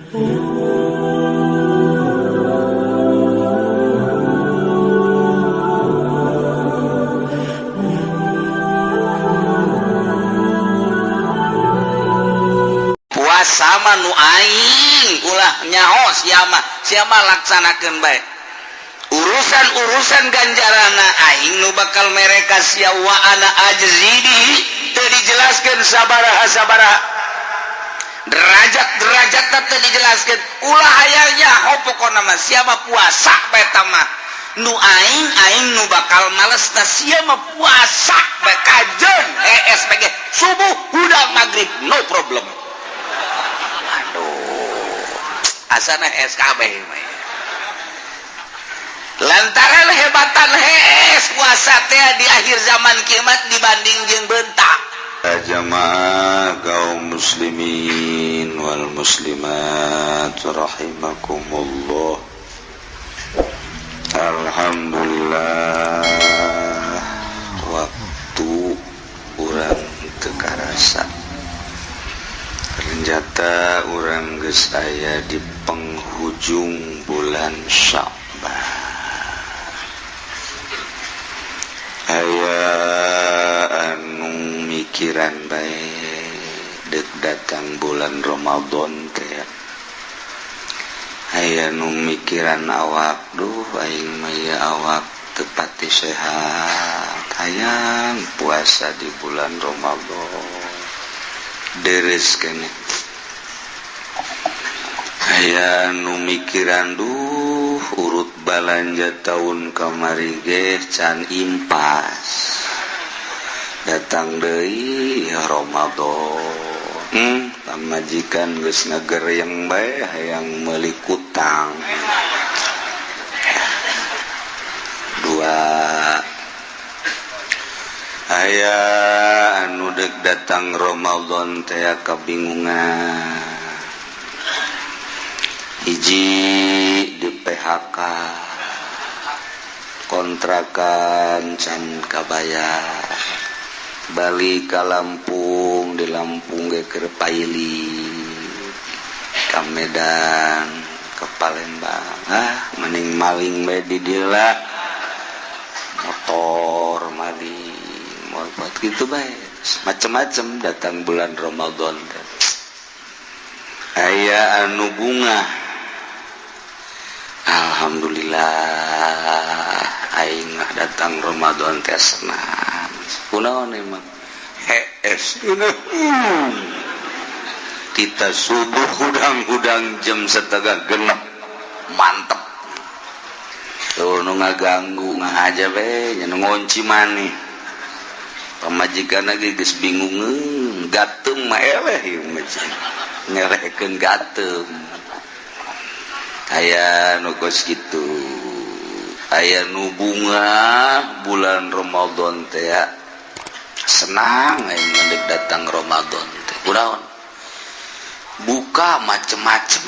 Puasa mah nu aing, ulah nyaho sia mah, sia mah laksanakeun bae. Urusan-urusan ganjarana aing nu bakal mereka sia. Wa ana ajzi bihi, teu dijelaskeun sabaraha sabaraha derajat derajat, teu dijelaskeun. Ulah hayang nyaho, pokona mah sia mah puasa bae mah nu aing, aing nu bakal males. Na sia mah puasa bae kajen ESPG subuh hudang maghrib, no problem. Aduh, asana SKB mah lantaran hebatan hees puasa teh di akhir zaman kiamat dibanding jeung bentak. Jamaah kaum muslimin wal muslimat rahimakumullah. Alhamdulillah, waktu urang teu karasa, ternyata urang geus aya di penghujung bulan Sya'ban. Aya anu mikiran bae dek datang bulan Ramadan teh, aya nu mikiran awak, duh, aing mah ya awak teu pati sehat, hayang puasa di bulan Ramadan, deres keneh. Aya nu mikiran, duh, urut balanja tahun kamari ge can impas, datang deui Ramadan, pamajikan geus ngagereng bae hayang meuli kutang dua. Aya anu dek datang Ramadan teh kabingungan, hiji di PHK, kontrakan can kabayar, balik ka Lampung, di Lampung ge keur pailit, ka Medan, ke Palembang, ah, mending maling bae di dieu lah, motor maling, mau buat gitu bae, macem-macem datang bulan Ramadan teh. Aya anu bunga, alhamdulillah, aing mah datang Ramadan teh senang. Kunaon emang? Hees, kita subuh hudang-hudang jam 5.30, mantep tuh. Nu ngaganggu ngahaja be nya, nu ngunci maneh, pamajikan lagi geus bingung, gatem mah eleh ieu mah, ngelehkeun gatem. Aya nu kos kitu, aya nu bunga bulan Ramadan teh senang aing mah datang Ramadan teh. Kunaon? Buka macem-macem.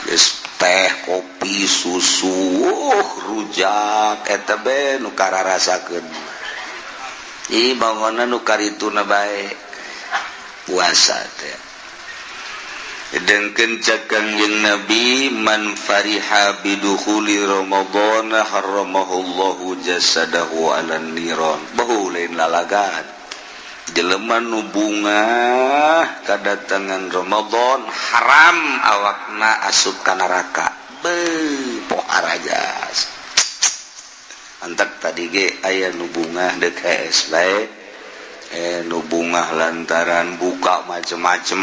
Geus teh, kopi, susu, rujak eta be nu kararasakeun. Ih, bangunna nu karituna bae puasa teh. Sedangkan cek Kangjeng Nabi, man fariha bidukhuli Ramadan harramahullahu jasadahu ala niron. Bahu lain lalagan. Jelema nu bunga kadatangan Ramadan, haram awakna asup ka neraka. Beuh, poharajas. Antak tadi ge aya nu bungah deuk hees bae. Eh, nu bungah lantaran buka macem-macem.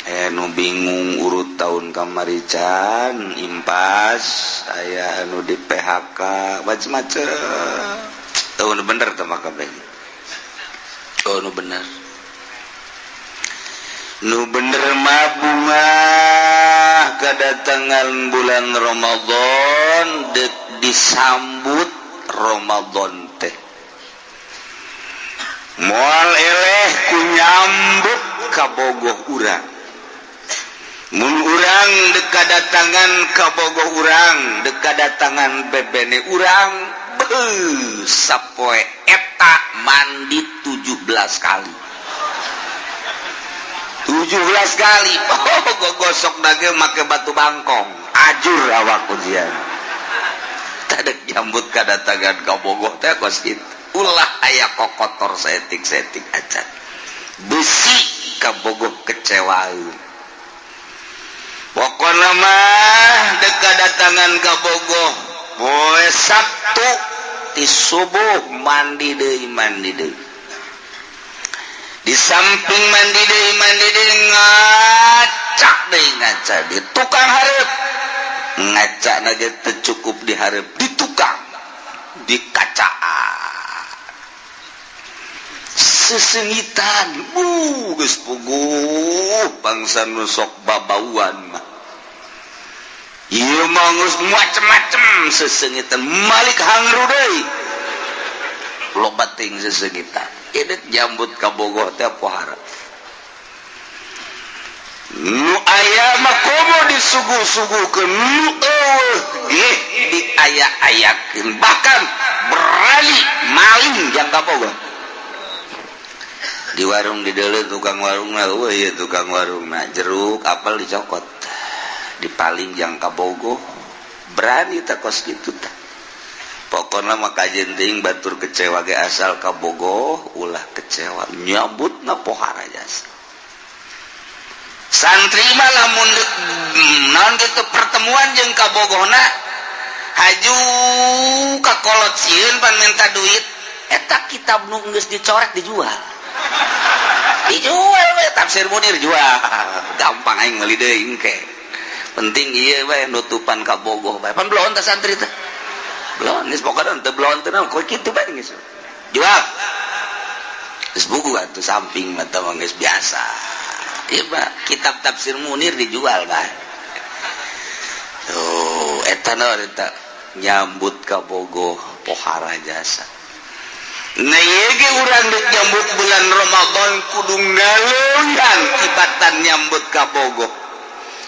Eh, nu bingung urut tahun kamari can impas, aya anu di PHK, macem-macem. Tahu nu bener teh maka kabeh. Oh, nu bener. Nu bener mah bunga kedatangan bulan Ramadan, dek disambut Ramadan teh moal eleh ku nyambut kabogoh urang. Mun urang dek kadatangan kabogoh urang, dek kadatangan bebene urang, beuh, sapoe eta mandi 17 kali. 17 17 kali. Oh, gosok dage make batu bangkong, ajur awak ujian. Tadek nyambut kadatangan kabogoh teh kos kitu. Ulah aya kokotor saeutik-saeutik acan. Bisi kabogoh kecewa. Pokokna mah dek kadatangan kabogoh poe Sabtu ti subuh mandi deui, mandi deui. Di samping mandi deui, ngacak deui, ngaca di tukang hareup. Ngaca na ge teu cukup di hareup, di tukang, di kacaan. Sesengitan bu geus puguh bangsa nu sok babauan mah. Ieu mah geus macem-macem sesengitan, malik hangru deui. Loba teuing sesengitan. Ieu nyambut kabogoh teh pohara. Nu aya mah komo disuguh-suguhkeun, nu euweuh ge diaya-ayakeun, bahkan berani maling jang kabogoh. Di warung di deuleu tukang warung mah, euweuh ieu tukang warung mah, jeruk apel dicokot dipaling jang kabogoh. Berani tah kos kitu tah. Pokona mah kajeun teuing batur kecewa ge asal kabogoh ulah kecewa, nyambutna pohara jasa. Santri mah lamun naon gitu pertemuan jeung kabogohna, haju ka kolot sieun pan minta duit. Eta kitab nu geus dicoret dijual, dijual we. Tafsir Munir jual, gampang, aing meuli deui engke. Penting ieu bae, nutupan kabogoh bae. Pan belon teh santri teh belon geus, pokona teu belon teh naon kitu bae geus jual, geus buku atuh. Samping mah teh geus biasa. Ieu mah kitab tafsir Munir dijual bae tuh. Eta naon eta nyambut kabogoh pohara jasa. Nah, ieu ge urang dek nyambut bulan Ramadan kudu ngaleuyan tibatan nyambut kabogoh,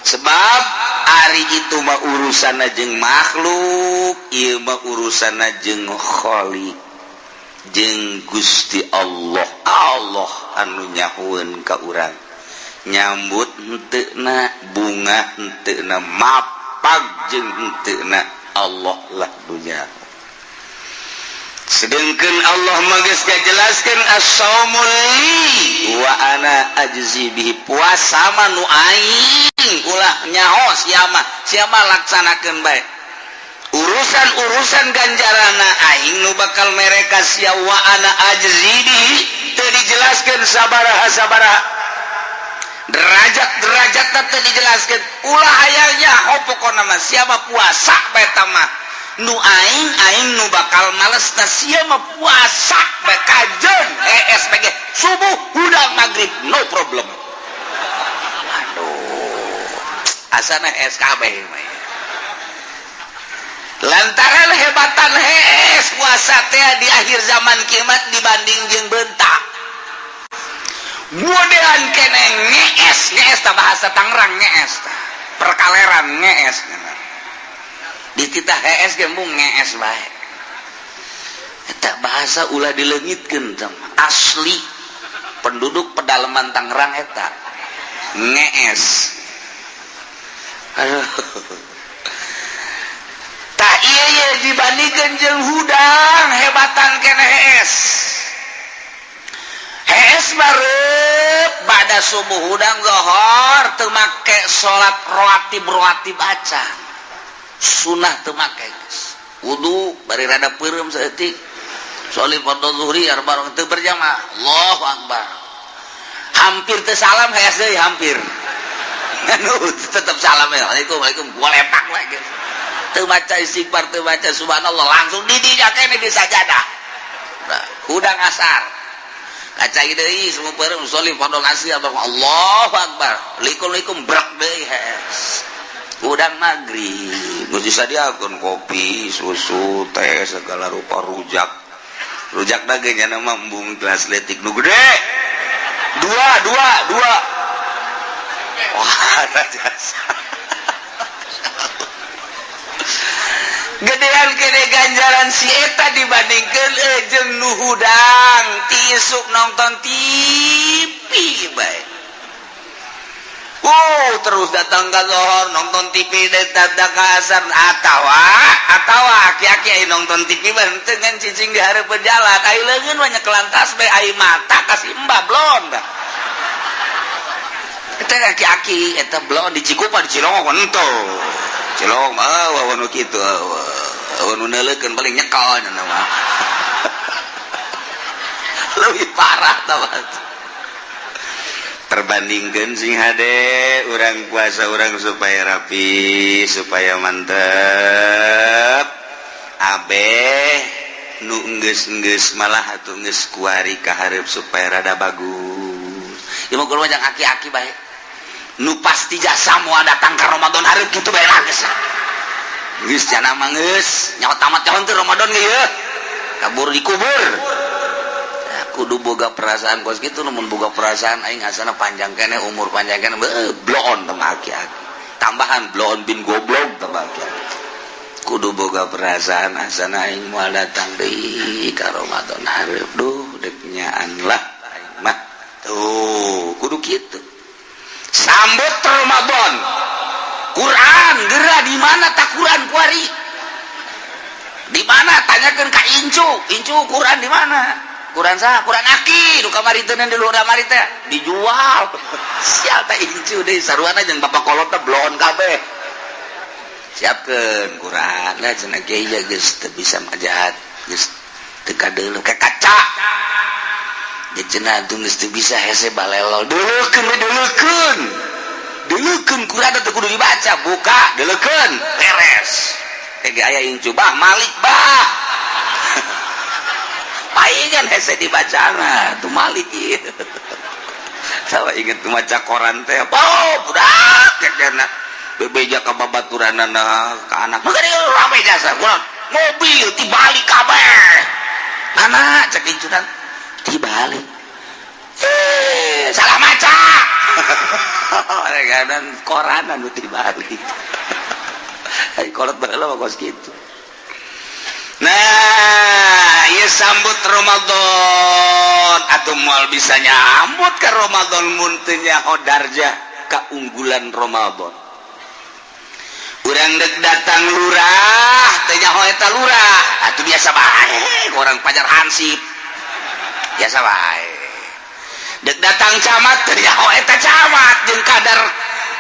sebab ari itu mah urusanna jeung makhluk, ieu mah urusanna jeung Khalik, jeung Gusti Allah. Allah anu nyahueun ka urang nyambut henteuna, bunga henteuna, mapag jeung henteuna, Allah lah dunya. Sedangkan Allah mah geus ngajelaskeun, as-saumu li wa ana ajzi bihi. Puasa mah nu aing, ulah nyaho sia mah, sia mah laksanakeun bae. Urusan-urusan ganjarana aing nu bakal mere ka sia. Wa ana ajzi bihi, teu dijelaskeun sabaraha sabaraha derajat-derajat, teu dijelaskeun. Ulah hayang nyaho, pokona mah sia mah puasa bae mah nu aing, aing nu bakal males. Ta sia mah puasa bae kajeun ESPG subuh hudang maghrib, no problem. Aduh, asana SKB mah lantaran hebatan hees puasa teh di akhir zaman kiamat dibanding jeung bentak modelan kene ngees. Ngees tah bahasa Tangerang, ngees tah perkaleran. Ngees di kita hees gembung ngees bae. Eta bahasa ulah dileungitkeun teh, asli penduduk pedalaman Tangerang eta ngees. Aduh, tah iya iya dibandingkan jeung hudang hebatan kene hees. Hees barep pada subuh, hudang zohor, teu make salat rawatib rawatib acan, sunah teu make geus. Wudu bari rada peureum saeutik, sholli fardhu zuhri arba, teu berjamaah, Allahu akbar, hampir teu salam, hees deui. Hampir anu tetep salam ya, Assalamualaikum, Waalaikum, gua lepak we geus. Teu maca istighfar, teu maca subhanallah, langsung di dinya kene di sajadah. Nah, hudang asar kaca deui, semua peureum, sholli fardhu asri, Allahu akbar, likum likum, brak deui hees. Hudang maghrib geus disadiakeun kopi, susu, teh, segala rupa, rujak. Rujak daging nya mah embung gelas letik nu gede dua dua dua. Wah, jasa gedean kene ganjaran si eta dibandingkeun jeung nu hudang ti isuk nonton TV bae. Terus datang ke Zohor, nonton TV, datang ke asar, atawa aki-aki nonton TV dengan cicing di hari berjalan, ai leungeun banyak kelantas bae, ai mata kasih embah blon dah. Eta aki-aki eta blon di Cikupa, di Cilongok henteu. Cilongok mah euweuh nu kitu, euweuh nu neuleukeun, paling nyekel nya mah. Lebih parah tah perbandingkan. Sing hade urang puasa, urang supaya rapi, supaya mantep. Abeh nu enggeus-enggeus malah atuh geus kuari ka hareup supaya rada bagus. Ieu mah kudu aki-aki bae nu pasti jasa moal datang ka Ramadan hareup kitu bae lah. Geus, geus jana mah geus nyawa tamat nyawa teu Ramadan ge ieu kabur dikubur. Kudu boga perasaan kos gitu. Namun boga perasaan aing asana panjang kene, umur panjang kene, bloon tambah aki-aki, tambahan bloon bin goblok tambah aki. Kudu boga perasaan asana aing moal datang deui ka Ramadan hareup. Duh, dek nyaan lah aing mah. Tuh, kudu kitu sambut Ramadan. Quran geura di mana tak Quran kuari di mana? Tanyakan ka incu. Incu, Quran di mana? Quran sah? Quran aki nu kamari teh, di luhur kamari teh dijual. Sial teh incu deui, saruana jeung bapak kolot teh bloon kabeh. Siapkeun Quran lah cenah. Kiai ya geus teu bisa majahat, geus teu kadeuleu ka kaca. Dia cenah tuh geus teu bisa, hese balelol. Deuleukeun we, deuleukeun, deuleukeun. Quran teh kudu dibaca, buka, deuleukeun, beres. Kayak aya incu, bah Malik, bah palingan hese dibacana tuh Malik ieu. Salah inget tuh maca koran teh. Oh, budak kena bebeja ka babaturanana, ka anak. Maka dia rame jasa mobil tibalik kabeh. Mana cek incunan tibalik? Eh, salah maca. Kadang koran anu tibalik. Ai kolot baheula mah kos kitu. Nah, ieu sambut Ramadan atau moal bisa nyambut ke Ramadan mun teu nyaho darjah keunggulan Ramadan. Urang dek datang lurah, teu nyaho eta lurah, atuh biasa bae, orang pajar hansip. Biasa bae. Dek datang camat, teu nyaho eta camat jeung kadar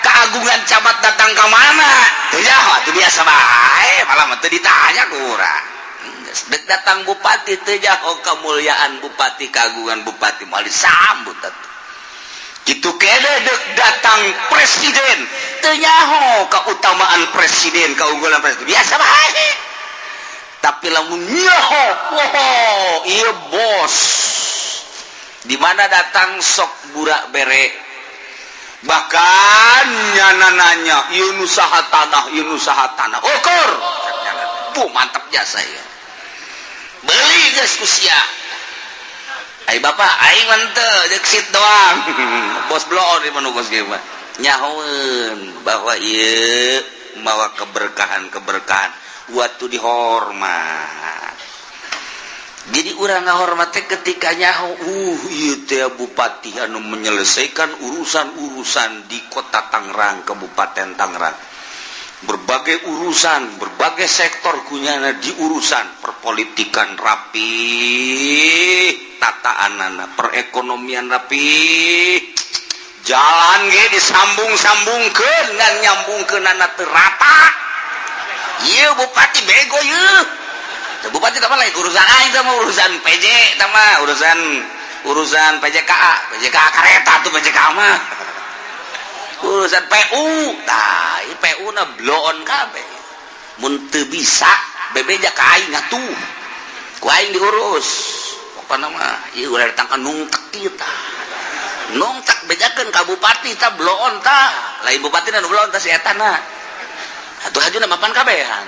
keagungan camat datang ke mana, teu nyaho, atuh biasa bae, malah mah teu ditanya ku urang. Dek datang bupati, teu nyaho kemuliaan bupati, keagungan bupati, moal disambut atuh. Gitu kene dek datang presiden, teu nyaho keutamaan presiden, keunggulan presiden, biasa bae. Tapi lamun nyaho, oh iya bos, di mana datang sok burak bere, bahkan nyana nanya, ieu nu saha tanah, ieu nu saha tanah, ukur bu, mantap jasa ya, beli geus ku sia. Ai bapak aing mah teu jeung sit doang. Bos bloon di mana bos kieu mah nyahoeun bahwa ieu mawa keberkahan-keberkahan waktu dihormat. Jadi urang ngahormat teh ketika nyaho, ieu teh bupati anu menyelesaikan urusan-urusan di kota Tangerang, Kabupaten Tangerang, berbagai urusan, berbagai sektor kunyana diurusan, perpolitikan rapi, tataanana, perekonomian rapi, jalan ge disambung-sambungkeun, ngan nyambungkeunana teu rata. Ieu bupati bego ieu. Teu bupati tah mah lain urusan aing, tah mah urusan PJ, tah mah urusan urusan PJKA, PJKA kareta tuh PJKA mah. Urusan PU, tah ieu PU na bloon kabeh. Mun teu bisa bebeja ka aing atuh. Ku aing diurus. Pokona mah ieu ulah datang ka nungtek ieu tah. Nungtek bejakeun ka bupati tah, bloon tah. Lain bupati nu bloon tah, si eta na. Atuh hajuna mapan kabehan.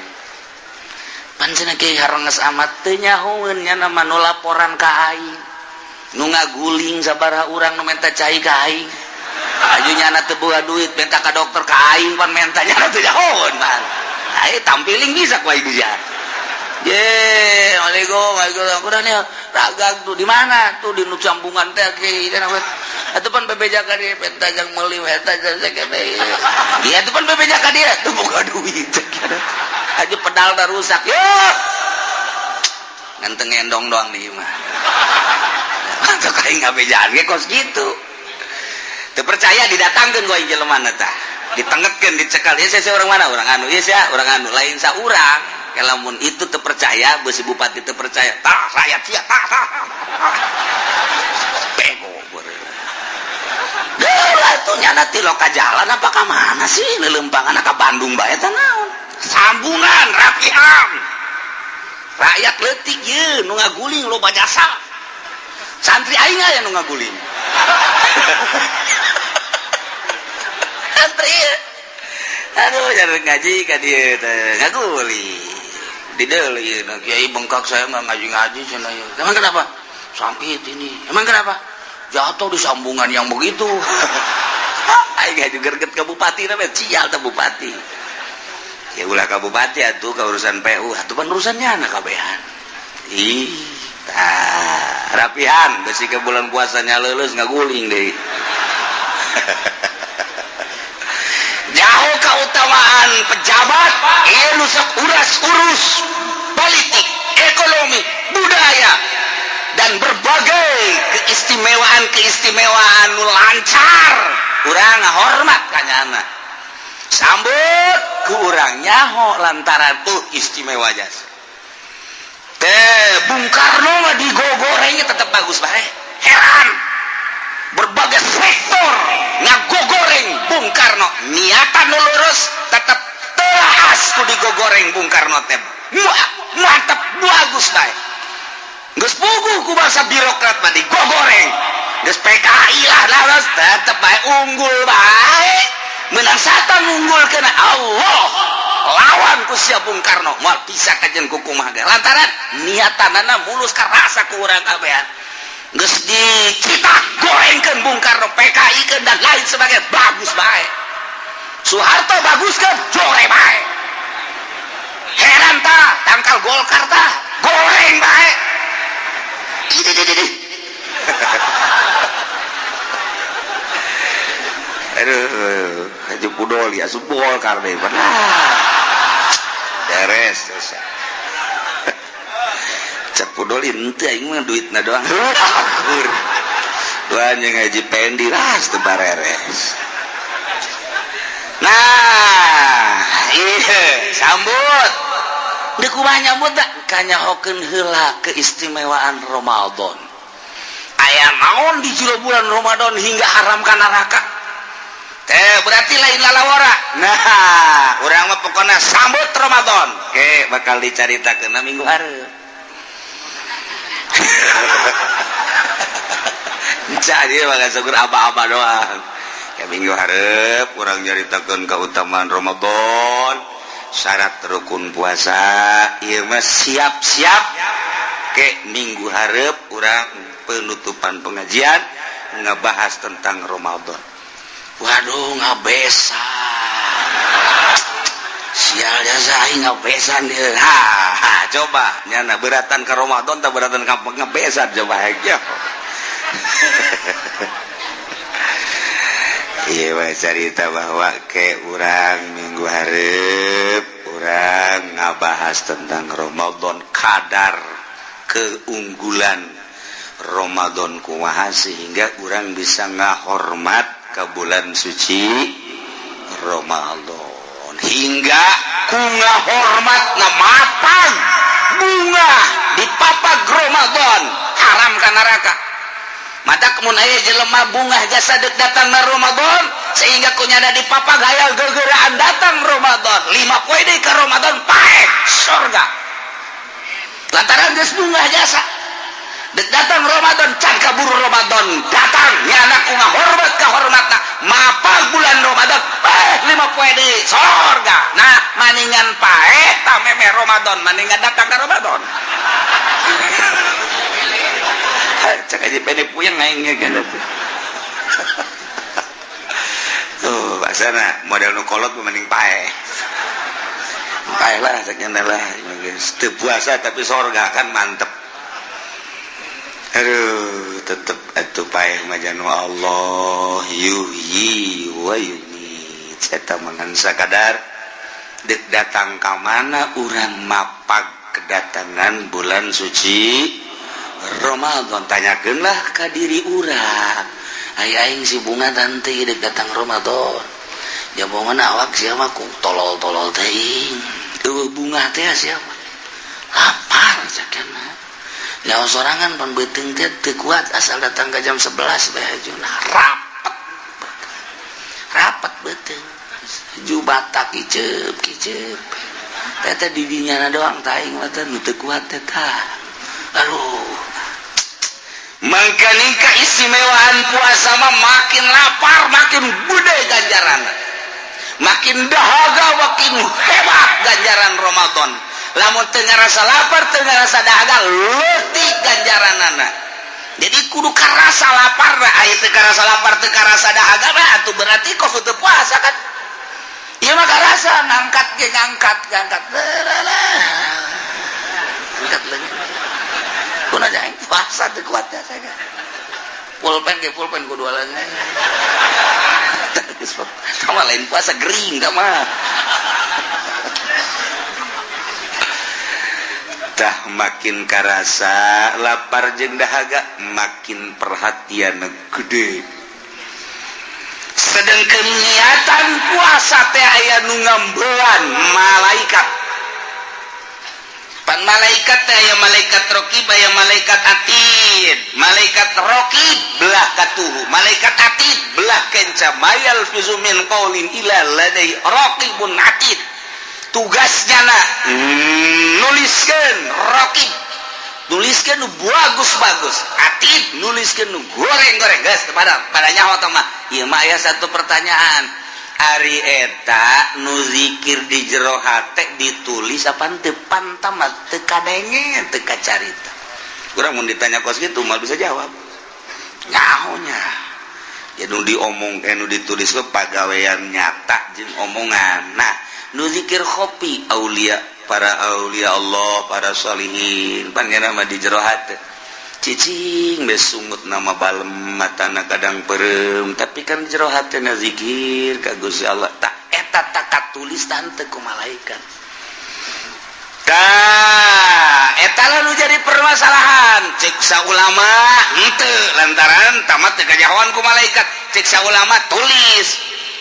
Pan cenah kiai harenges amat teu nyahoeun nya mah nu laporan ka aing. Nu ngaguling sabaraha urang, nu menta cai ka aing. Aju nyana teu boga duit minta ka dokter ka aing, pan menta nyana teu nyahoeun pan. Ai tampiling bisa ku aing bisa. Ye, Waalaikum, waalaikum. Udah nih, ragang tuh di mana? Tuh di nu sambungan teh kiai. Atuh pan bebeja ka dieu penta jang meuli eta dia atuh pan bebeja ka dieu teu boga duit. Aja pedal dah rusak. Yo. Ngan teu ngendong doang di mah. Mantap aing ngabejaan ge kos kitu. Teu percaya didatangkeun ku aing jelema tah. Ditengetkeun dicekal, ieu sia orang mana? Orang anu, ieu sia orang anu, lain saurang. Lamun itu teu percaya, beusi bupati teu percaya. Tah rakyat sia tah tah. Bego. Deula tuh nyana ti loka jalan apa ka mana sih leuleumpangan ka Bandung bae tah naon? Sambungan rapihan. Rakyat leutik ye nu ngaguling loba jasa. Santri aing aya nu ngaguling. Santri aduh jangan ngaji ka dieu teh ngaguling. Di deuleu ieu kiai bengkak saya enggak ngaji-ngaji cenah ieu. Emang kenapa? Sakit ini. Emang kenapa? Jatuh di sambungan yang begitu. Aing ngaju gerget ka bupati na sial teh bupati. Ya ulah ka bupati atuh ka urusan PU atuh pan urusannya anak kabehan. Ih, tah rapihan besi ke bulan puasanya leuleus ngaguling deui. Jauh keutamaan pejabat ieu nu sok uras-urus politik, ekonomi, budaya dan berbagai keistimewaan-keistimewaan nu lancar. Urang ngahormat ka nyana. Sambut ku urang nyaho lantaran istimewa jasa. Teh Bung Karno mah digogorengnya tetep bagus bae. Heran. Berbagai sektor ngagogoreng Bung Karno, niatan nu lurus tetep teas ku digogoreng Bung Karno teh. Mantep bagus bae. Geus puguh ku bangsa birokrat mah digogoreng. Geus PKI lah lurus tetep bae unggul bae. Menang satan unggul kena Allah. Lawan ku sia Bung Karno moal bisa kajen ku kumaha ge. Lantaran niatanana mulus karasa ku urang kabehan. Geus dicitak gorengkeun Bung Karno, PKI keun dan lain sebagainya bagus bae. Soeharto baguskeun jore bae. Heran tah tangkal Golkar tah goreng bae. Ih ih. Aduh, haji pudoli asup Golkar deh. Beres dosa. Cek pudoli henteu aing mah duitna doang. Akur. Dua anjing haji pendi ras teu bareres. Nah, ieu sambut. Deuk kumaha nyambut da kanyahokeun heula keistimewaan Ramadan. Aya naon di jero bulan Ramadan hingga haram ka neraka? Teh berarti lain lalawara. Nah, urang mah pokona sambut Ramadan. Oke, bakal dicaritakeun minggu hareup. Jadi bakal syukur aba-aba doang. Ya minggu hareup urang nyaritakeun keutamaan Ramadan, syarat rukun puasa, ieu mah siap-siap. Ke minggu hareup urang penutupan pengajian ngebahas tentang Ramadan. Waduh ngabesan. Sial jasa aing ngabesan ieu. Ha, ha coba nyana beratan ka Ramadan tah beratan ka ngabesan coba aja. Ieu mah carita bahwa ke urang minggu hareup urang ngabahas tentang Ramadan, kadar keunggulan Ramadan kumaha sehingga urang bisa ngahormat ke bulan suci Ramadan hingga ku ngahormatna matang bunga di papag Ramadan haram ka neraka. Mata kemun aya jelema bungah jasa deuk datang na Ramadan sehingga kunyana di papag hayal gegeraan datang Ramadan 5 poe deui ka Ramadan paeh surga lantaran geus bungah jasa. Datang Ramadan can kaburu Ramadan datang nyana ku ngahormat ka hormatna mapag bulan Ramadan paeh 5 poe deui sorga. Nah maningan paeh tah memeh Ramadan maningan datang ka Ramadan. Cek aja pede puyeng aing ge kan. Tuh basana model nu kolot mending paeh. Paeh lah cek nya lah geus teu puasa tapi sorga kan mantep. Aduh, tetep Atuh paeh mah janu Allah yuhyi wa yumiit. Eta mah ngan sakadar deuk datang ka mana urang mapag kedatangan bulan suci Ramadan, tanyakeunlah ka diri urang. Ai aing si bunga tante deuk datang Ramadan. Jabongan awak sia mah ku tolol-tolol teuing. Eueuh bunga teh sia mah. Lapar cakana. Nyawa sorangan pan beuteung teh teu kuat asal datang ka jam 11 bae hajuna. Rapet. Rapet beuteung. Ju batak kiceup-kiceup. Teh di dinyana doang tah aing mah teh nu teu kuat teh tah. Aduh. Mangkaning keistimewaan puasa mah makin lapar makin gede ganjaran. Makin dahaga makin hebat ganjaran Ramadan. Lamun teu ngarasa lapar teu ngarasa dahaga leutik ganjaranana. Jadi kudu karasa lapar aya teu karasa lapar teu karasa dahaga mah atuh berarti kos teu puasa kan. Ieu mah karasa ngangkat ge ngangkat ngangkat. Angkat leungeun. Kuna aing puasa teu kuat ya saya. Pulpen ge pulpen kudu leungeun. Sama lain puasa gering da mah. Tah makin karasa lapar jeung dahaga makin perhatian gede. Sedengkeun niatan puasa teh aya nu ngambean malaikat. Pan malaikat teh aya malaikat raqib aya malaikat atid. Malaikat raqib belah katuhu, malaikat atid belah kenca. Mayal fizu min qaulin illa ladai raqibun atid. Tugasnya na nuliskeun raqib, nuliskeun nu bagus-bagus, atid nuliskeun nu goreng-goreng. Geus pada pada nyaho tah mah. Ieu mah aya satu pertanyaan. Ari eta nu zikir di jero hate ditulis apa teu pantamat teu kadenge teu kacarita. Urang mun ditanya kos kitu moal bisa jawab. Nyahonya. Ya nu diomong nu ditulis mah pagawean nyata jeung omongan. Nah, nu zikir khofi aulia, para aulia Allah, para sholihin, pangeran mah di jero hate. Cicing besungut nama balem matana kadang perem, tapi kan jero hatena zikir ka Gusti Allah. Tak eta tak katulis tante ku malaikat. Tah, eta lah nu jadi permasalahan. Cek ulama henteu lantaran tamat teu kajahoan ku malaikat. Cek ulama tulis.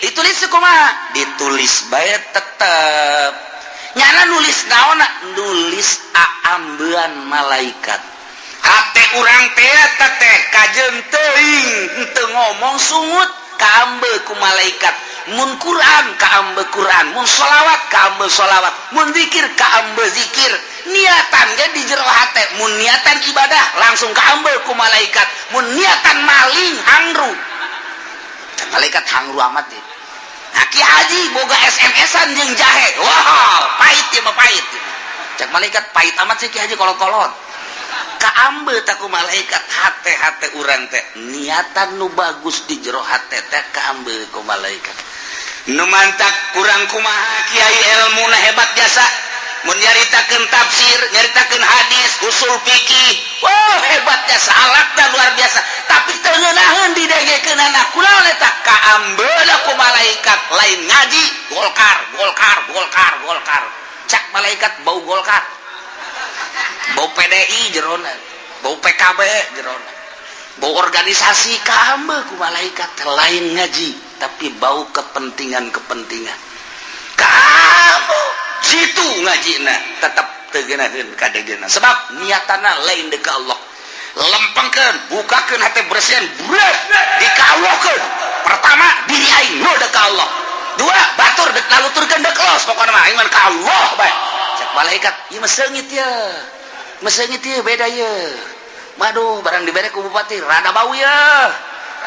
Ditulis kumaha? Ditulis bae tetep. Nyana nulis naonna? Nulis aambean malaikat. Hate urang teh teh kajeun teuing henteu ngomong sungut kaambe ku malaikat. Mun Quran kaambe Quran, mun sholawat kaambe sholawat, mun zikir kaambe zikir. Niatan ge di jero hate, mun niatan ibadah langsung kaambe ku malaikat. Mun niatan maling hangru. Malaikat hangru amat deh. Nah, Ki Haji boga SMS-an jeung jahe. Wah, pahit ieu mah pahit. Cek malaikat pahit amat sih Ki Haji kolot-kolot. Kaambe tak ku malaikat hate-hate urang teh niatan nu bagus di jero hate teh kaambe ku malaikat. Nu mantak kurang kumaha kiai ilmuna hebat jasa. Mun nyaritakeun tafsir, nyaritakeun hadis, usul fikih, wah hebat jasa, alatna luar biasa. Tapi teu ngeunaheun didengekeunana kunaon eta kaambe ku malaikat lain ngaji Golkar, Golkar, Golkar, Golkar. Cak malaikat bau Golkar. Bau PDI jerona, bau PKB jerona, bau organisasi kaambe ku malaikat lain ngaji tapi bau kepentingan-kepentingan. Kamu situ ngajina tetap teu geunaheun kadegena sebab niatana lain deuk ka Allah. Lempengkeun, bukakeun hate bersihan, breh dikawokkeun. Pertama diri aing nu deuk ka Allah. Dua, batur deuk naluturkeun deuk los pokona mah aing mah ka Allah bae. Cek malaikat, ieu mah seungit ye. Mah seungit ye beda ye. Waduh, barang dibere ku bupati rada bau ye.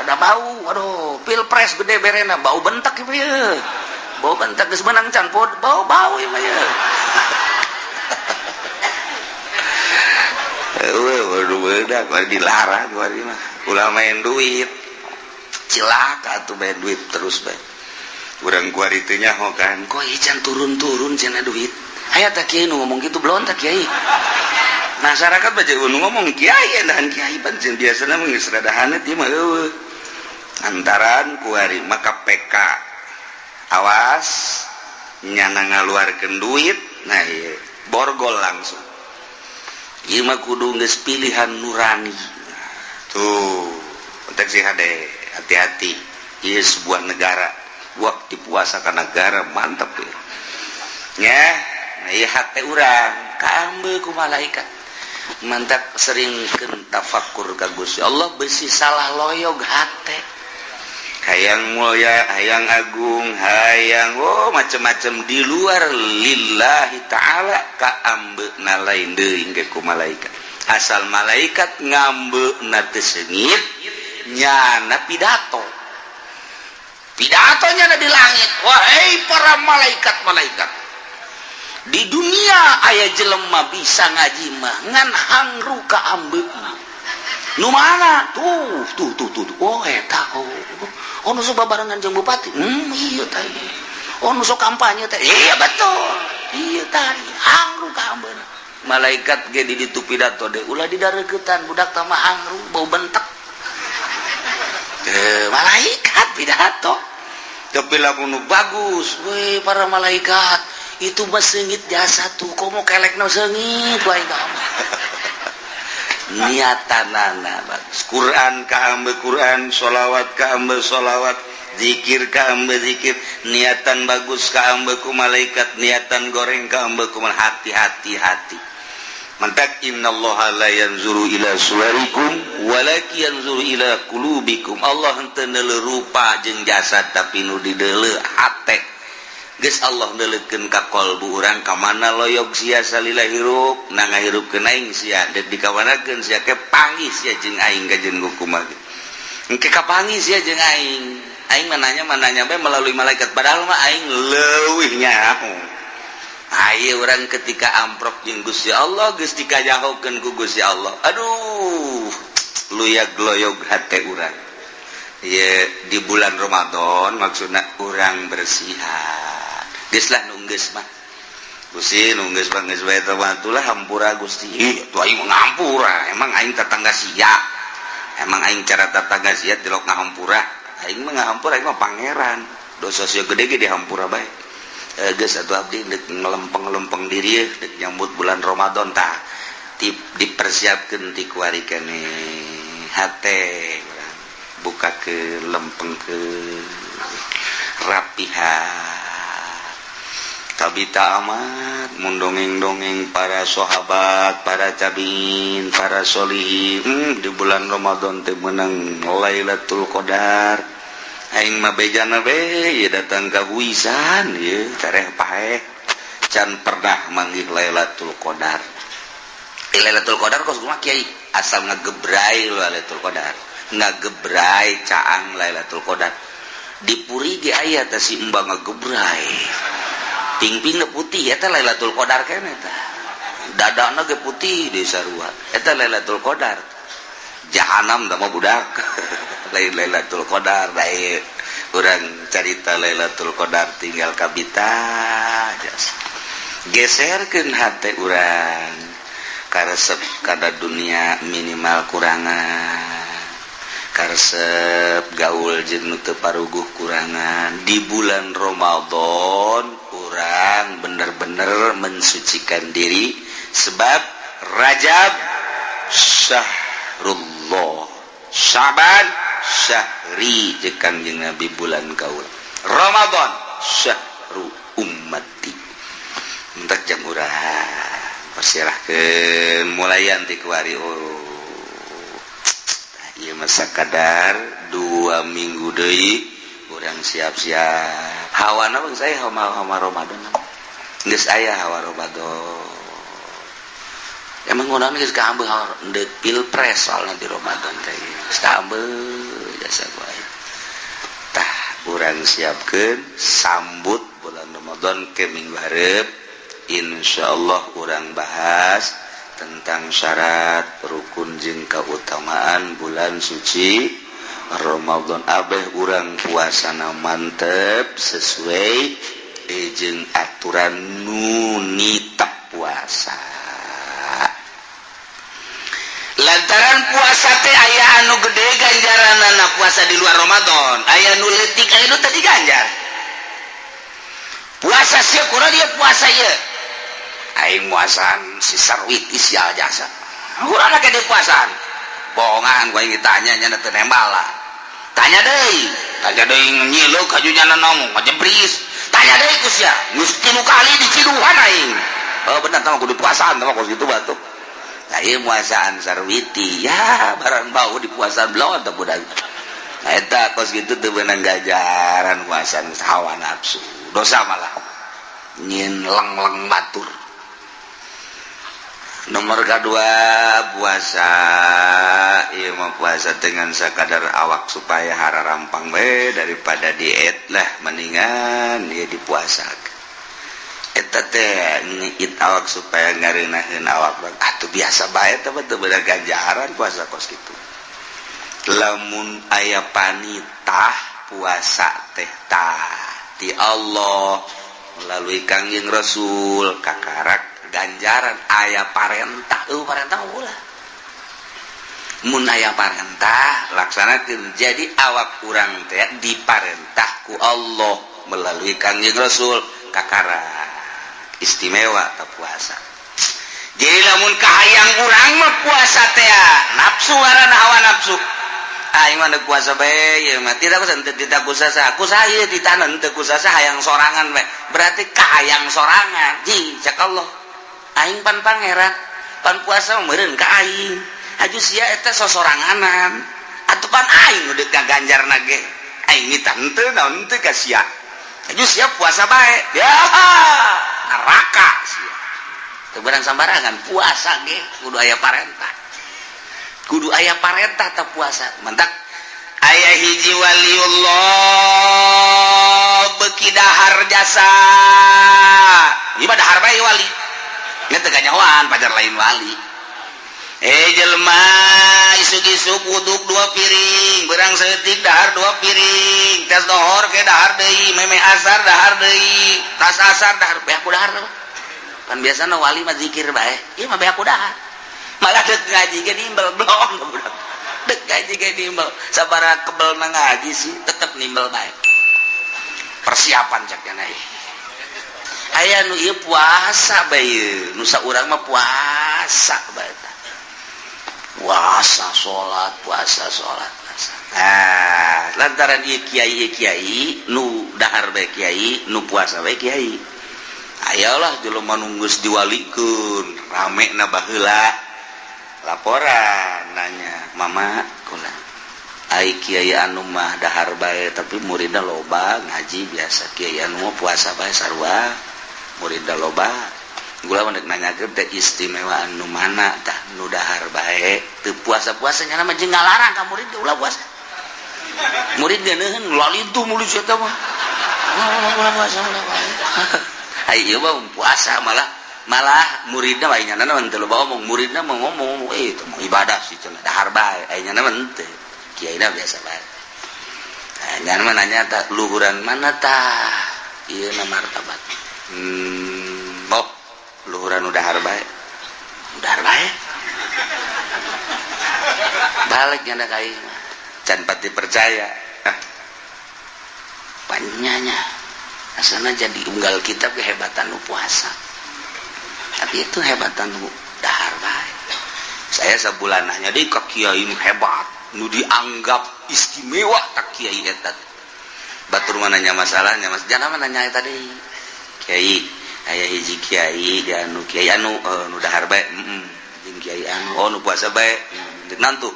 Rada bau, waduh, pilpres gede berena bau bentak ieu ye. Bau bentak geus menang can bau bau ieu mah ye. Waduh bedak dilarang kuari mah. Ulah main duit. Cilaka atuh main duit terus bae. Urang kuari teh nyaho kan, kok ieu can turun-turun cenah duit. Aya tah kiai nu ngomong kitu belon tah kiai. Masyarakat baca nu ngomong kiai dan kiai pancen biasana mah geus rada haneut ieu mah eueuh. Antaran kuari maka PK awas nyana ngaluarkeun duit, nah ieu borgol langsung. Ieu mah kudu geus pilihan nurani. Tuh, konteks si hade, hati-hati. Ieu sebuah negara, waktu puasa ka negara mantap ya. Ya, nah ieu hate urang kaambe ku malaikat. Mantap seringkeun tafakur ka Gusti Allah, besi salah loyog hate. Hayang mulia, hayang agung, hayang oh macem-macem di luar lillahi ta'ala kaambeuna lain deui ge ku malaikat. Asal malaikat ngambeuna teu seungit, nyana pidato. Pidatonya ada di langit. Wahai para malaikat-malaikat. Di dunia aya jelema bisa ngaji mah ngan hangru kaambeuna. Nu mana? Tuh, tuh, tuh, tuh. Oh, eta oh. Oh, nu sok babarengan jeung bupati. Iya tah. Oh, nu sok kampanye teh. Iya betul. Iya tah. Hangru kaambeuna. Malaikat ge di ditu pidato deui, ulah didareukeutan budak tah mah hangru bau bentek. Malaikat pidato. Tapi lamun nu bagus, weh para malaikat, itu mah seungit jasa tuh, komo kelekna seungit wae mah. Niatanana bagus. Quran kaambe Quran, sholawat kaambe sholawat, zikir kaambe zikir, niatan bagus kaambe ku malaikat, niatan goreng kaambe ku hati-hati hati. Mantak innallaha la yanzuru ila suwarikum walakin yanzuru ila qulubikum. Allah henteu neuleuh rupa jeung jasad tapi nu dideuleu hate. Geus Allah neuleukeun ka qalbu urang ka mana loyog sia salila hirup, na ngahirupkeun aing sia, deuk dikawanakeun sia ke panggih sia jeung aing ka jeung kumaha. Engke kapanggih sia jeung aing. Aing mah nanya mah nanya bae melalui malaikat, padahal mah aing leuwih nyaho. Ayo orang ketika amprok jeung Gusti Allah geus dikajahokeun ku Gusti Allah. Aduh, luyag loyog hate urang. Ye di bulan Ramadan maksudna urang bersihan. Geus lah nu geus mah. Gusti nu geus mah geus bae teh lah hampura Gusti. Ih, tuh aing mah ngampura. Emang aing tetangga sia. Emang aing cara tetangga sia tilok ngahampura. Aing mah ngahampura, aing mah pangeran. Dosa sia gede ge dihampura bae. Geus atuh abdi deuk ngelempeng-lempeng diri deuk nyambut bulan Ramadan tah. Dipersiapkeun ti kuari keneh hate buka ke lempeng ke rapihan. Kabita amat mun dongeng-dongeng para sahabat, para tabiin, para solihin di bulan Ramadan teh menang Lailatul Qadar. Aing mah bejana be ye datang ka huisan ye careh paeh can pernah manggih Lailatul Qadar. Lailatul Qadar kos kumaha kiai asal ngagebrai Lailatul Qadar. Ngagebrai caang Lailatul Qadar. Di Puri ge aya teh si embang ngagebrai. Pingpingna putih eta Lailatul Qadar keneh tah. Dadana ge putih di sarua. Eta Lailatul Qadar. Jahanam tah mah budak. Lain Lailatul Qadar lain. Urang carita Lailatul Qadar tinggal kabita jasa. Geserkeun hate urang karesep kana dunia minimal kurangan. Karesep gaul jeung nu teu paruguh kurangan. Di bulan Ramadan urang bener-bener mensucikan diri sebab Rajab syahrullah, Syaban syahri jeung Kangjeng Nabi bulan kaula, Ramadan syahru ummati. Entak jam urang persilahkeun mulayan ti kuari. Oh, ieu mah sakadar 2 minggu deui urang siap-siap. Hawana bang saya hawa hawa Ramadan. Geus aya hawa Ramadan. Emang ngono geus kaambe hawa deuk pilpres soalna di Ramadan teh. Geus kaambe jasa gua. Tah urang siapkeun sambut bulan Ramadan ke minggu hareup. Insyaallah urang bahas tentang syarat rukun jeung kautamaan bulan suci Ramadan. Abeh urang puasana mantep sesuai jeung aturan nu nitah puasa. Lantaran puasa teh aya anu gede ganjaran, puasa di luar Ramadan aya nu leutik, aya nu tadi ganjar. Puasa sih kurang dia puasa ya, aing muasaan si Sarwiti sial jasa kurang lagi di puasaan bohongan. Gua ingin tanya nya teu nembal lah. Tanya deui, tanya deui, nyilu kaju nya ngomong ngajebris. Tanya deui ku sia, geus tilu kali diciduhan aing. Oh, bener tah, kudu puasaan tah kos kitu batuk. Nah, ieu muasaan Sarwiti ya, barang bau di puasaan belum atau budak. Nah, eta kos kitu teu beunang gajaran puasaan hawa nafsu, dosa malah nyin leng-leng batur. Nomor kedua, puasa ieu mah puasa dengan sakadar awak supaya hara rampang we, daripada diet lah mendingan dia dipuasa. Eta teh ngit awak supaya ngareunaheun awak. Atuh biasa bae teh, teu beunang ganjaran puasa kos kitu. Lamun aya panitah puasa teh tah ti Allah melalui Kangjeng Rasul, kakarak ganjaran. Aya parentah, parentah ulah. Mun aya parentah, laksanakeun. Jadi awak urang teh diparentah ku Allah melalui Kangjeng Rasul, kakara istimewa tak puasa. Jadi lamun kahayang urang mah puasa teh nafsu, ngaranna hawa nafsu. Aing mah puasa bae ieu mah tidak usah, tidak usah aku saya ditahan teu kusasa, hayang sorangan bae. Berarti kahayang sorangan ji. Cek Allah, aing pan pangeran, pan puasa meureun ka aing. Aju sia eta sosoranganan atuh, pan aing udah gaganjarna ge aing nitah henteu naon teu ka sia. Aju sia puasa bae ya, neraka sia. Teu beunang sambarangan puasa ge, kudu aya parentah, kudu aya parentah tak puasa. Mantak aya hiji waliullah beki dahar jasa. Ieu mah dahar bae wali nya, teu kanyahoan pajar lain wali. Eh, jelema isuk-isuk wuduk dua piring, berang saeutik dahar dua piring, tes dohor ke dahar deui, meme asar dahar deui, tas asar dahar, beak ku dahar. Kan biasana wali mah zikir bae, ieu mah beak ku dahar. Malah dek ngaji ge nimbel blong budak, dek ngaji ge nimbel. Sabaraha kebel na ngaji sih tetep nimbel bae. Persiapan cak nya. Aya nu ieu puasa bae, nu saurang mah puasa bae, puasa salat, puasa salat, puasa. Nah, lantaran ieu kiai, ieu kiai nu dahar bae, kiai nu puasa bae kiai. Ayolah jelema nu geus diwalikeun rame na baheula laporan nanya, "Mama kula, ai kiai anu mah dahar bae tapi muridna loba, ngaji biasa. Kiai anu mah puasa bae sarua muridna loba. Gula mah nanyakeun teh istimewa anu mana tah, nu dahar bae teu puasa-puasa?" Nya mah jeung ngalarang ka murid ulah puasa. Murid geuneun lalitu mulut eta mah, ulah puasa, ulah puasa. Ai ieu mah puasa malah malah muridna mah nya mah teu loba omong. Muridna mah ngomong, "Eh, itu mah ibadah sih cenah, dahar bae." Ai nya mah henteu, kiaina biasa bae. Nah, nya mah nanya tah luhuran mana tah ieu na martabat. Oh, luhuran udah bae, dahar bae. Balik nyana ka aing mah can pati percaya. Ah, panyanya asana jadi unggal kitab kehebatan nu puasa, tapi itu hebatan nu dahar bae. Saya sebulan nanya di ke kiai nu hebat, nu dianggap istimewa tak kiai eta. Batur mah nanya masalahnya, mas jangan mah nanya tadi kiai, aya hiji kiai di anu kiai anu nu dahar bae, jeung kiai anu oh nu puasa bae. Nantu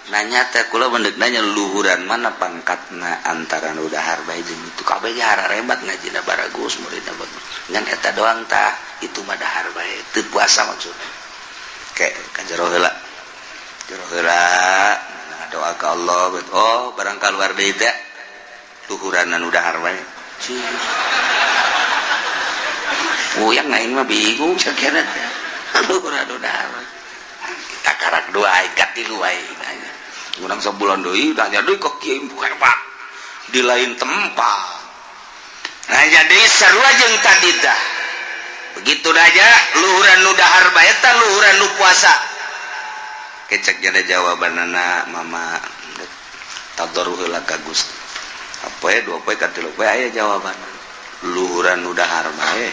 nanya teh kula mendek nanya luhuran mana pangkatna antara nu dahar bae jeung itu. Kabeh ge hebat, ngajina baragus, muridna bagus, ngan eta doang tah, itu mah dahar bae teu puasa maksudna. Kayak ka jero heula, jero heula doa ke Allah. Oh, barang keluar deui teh luhuran nu dahar bae. Puyang aing mah bingung sakira teh luhuran nu dahar bae. Kita karak dua aing katilu aing nanya. Urang sebulan deui nanya deui ke kiai hebat di lain tempat. Nah, jadi sarua jeung tadi tah. Begitu aja luhuran nu dahar bae tah luhuran nu puasa. Kecek ada jawabanana, mama tadarruh heula ka Gusti. Apa ya, dua poe, katilu poe, aya jawaban luhuran nu dahar bae.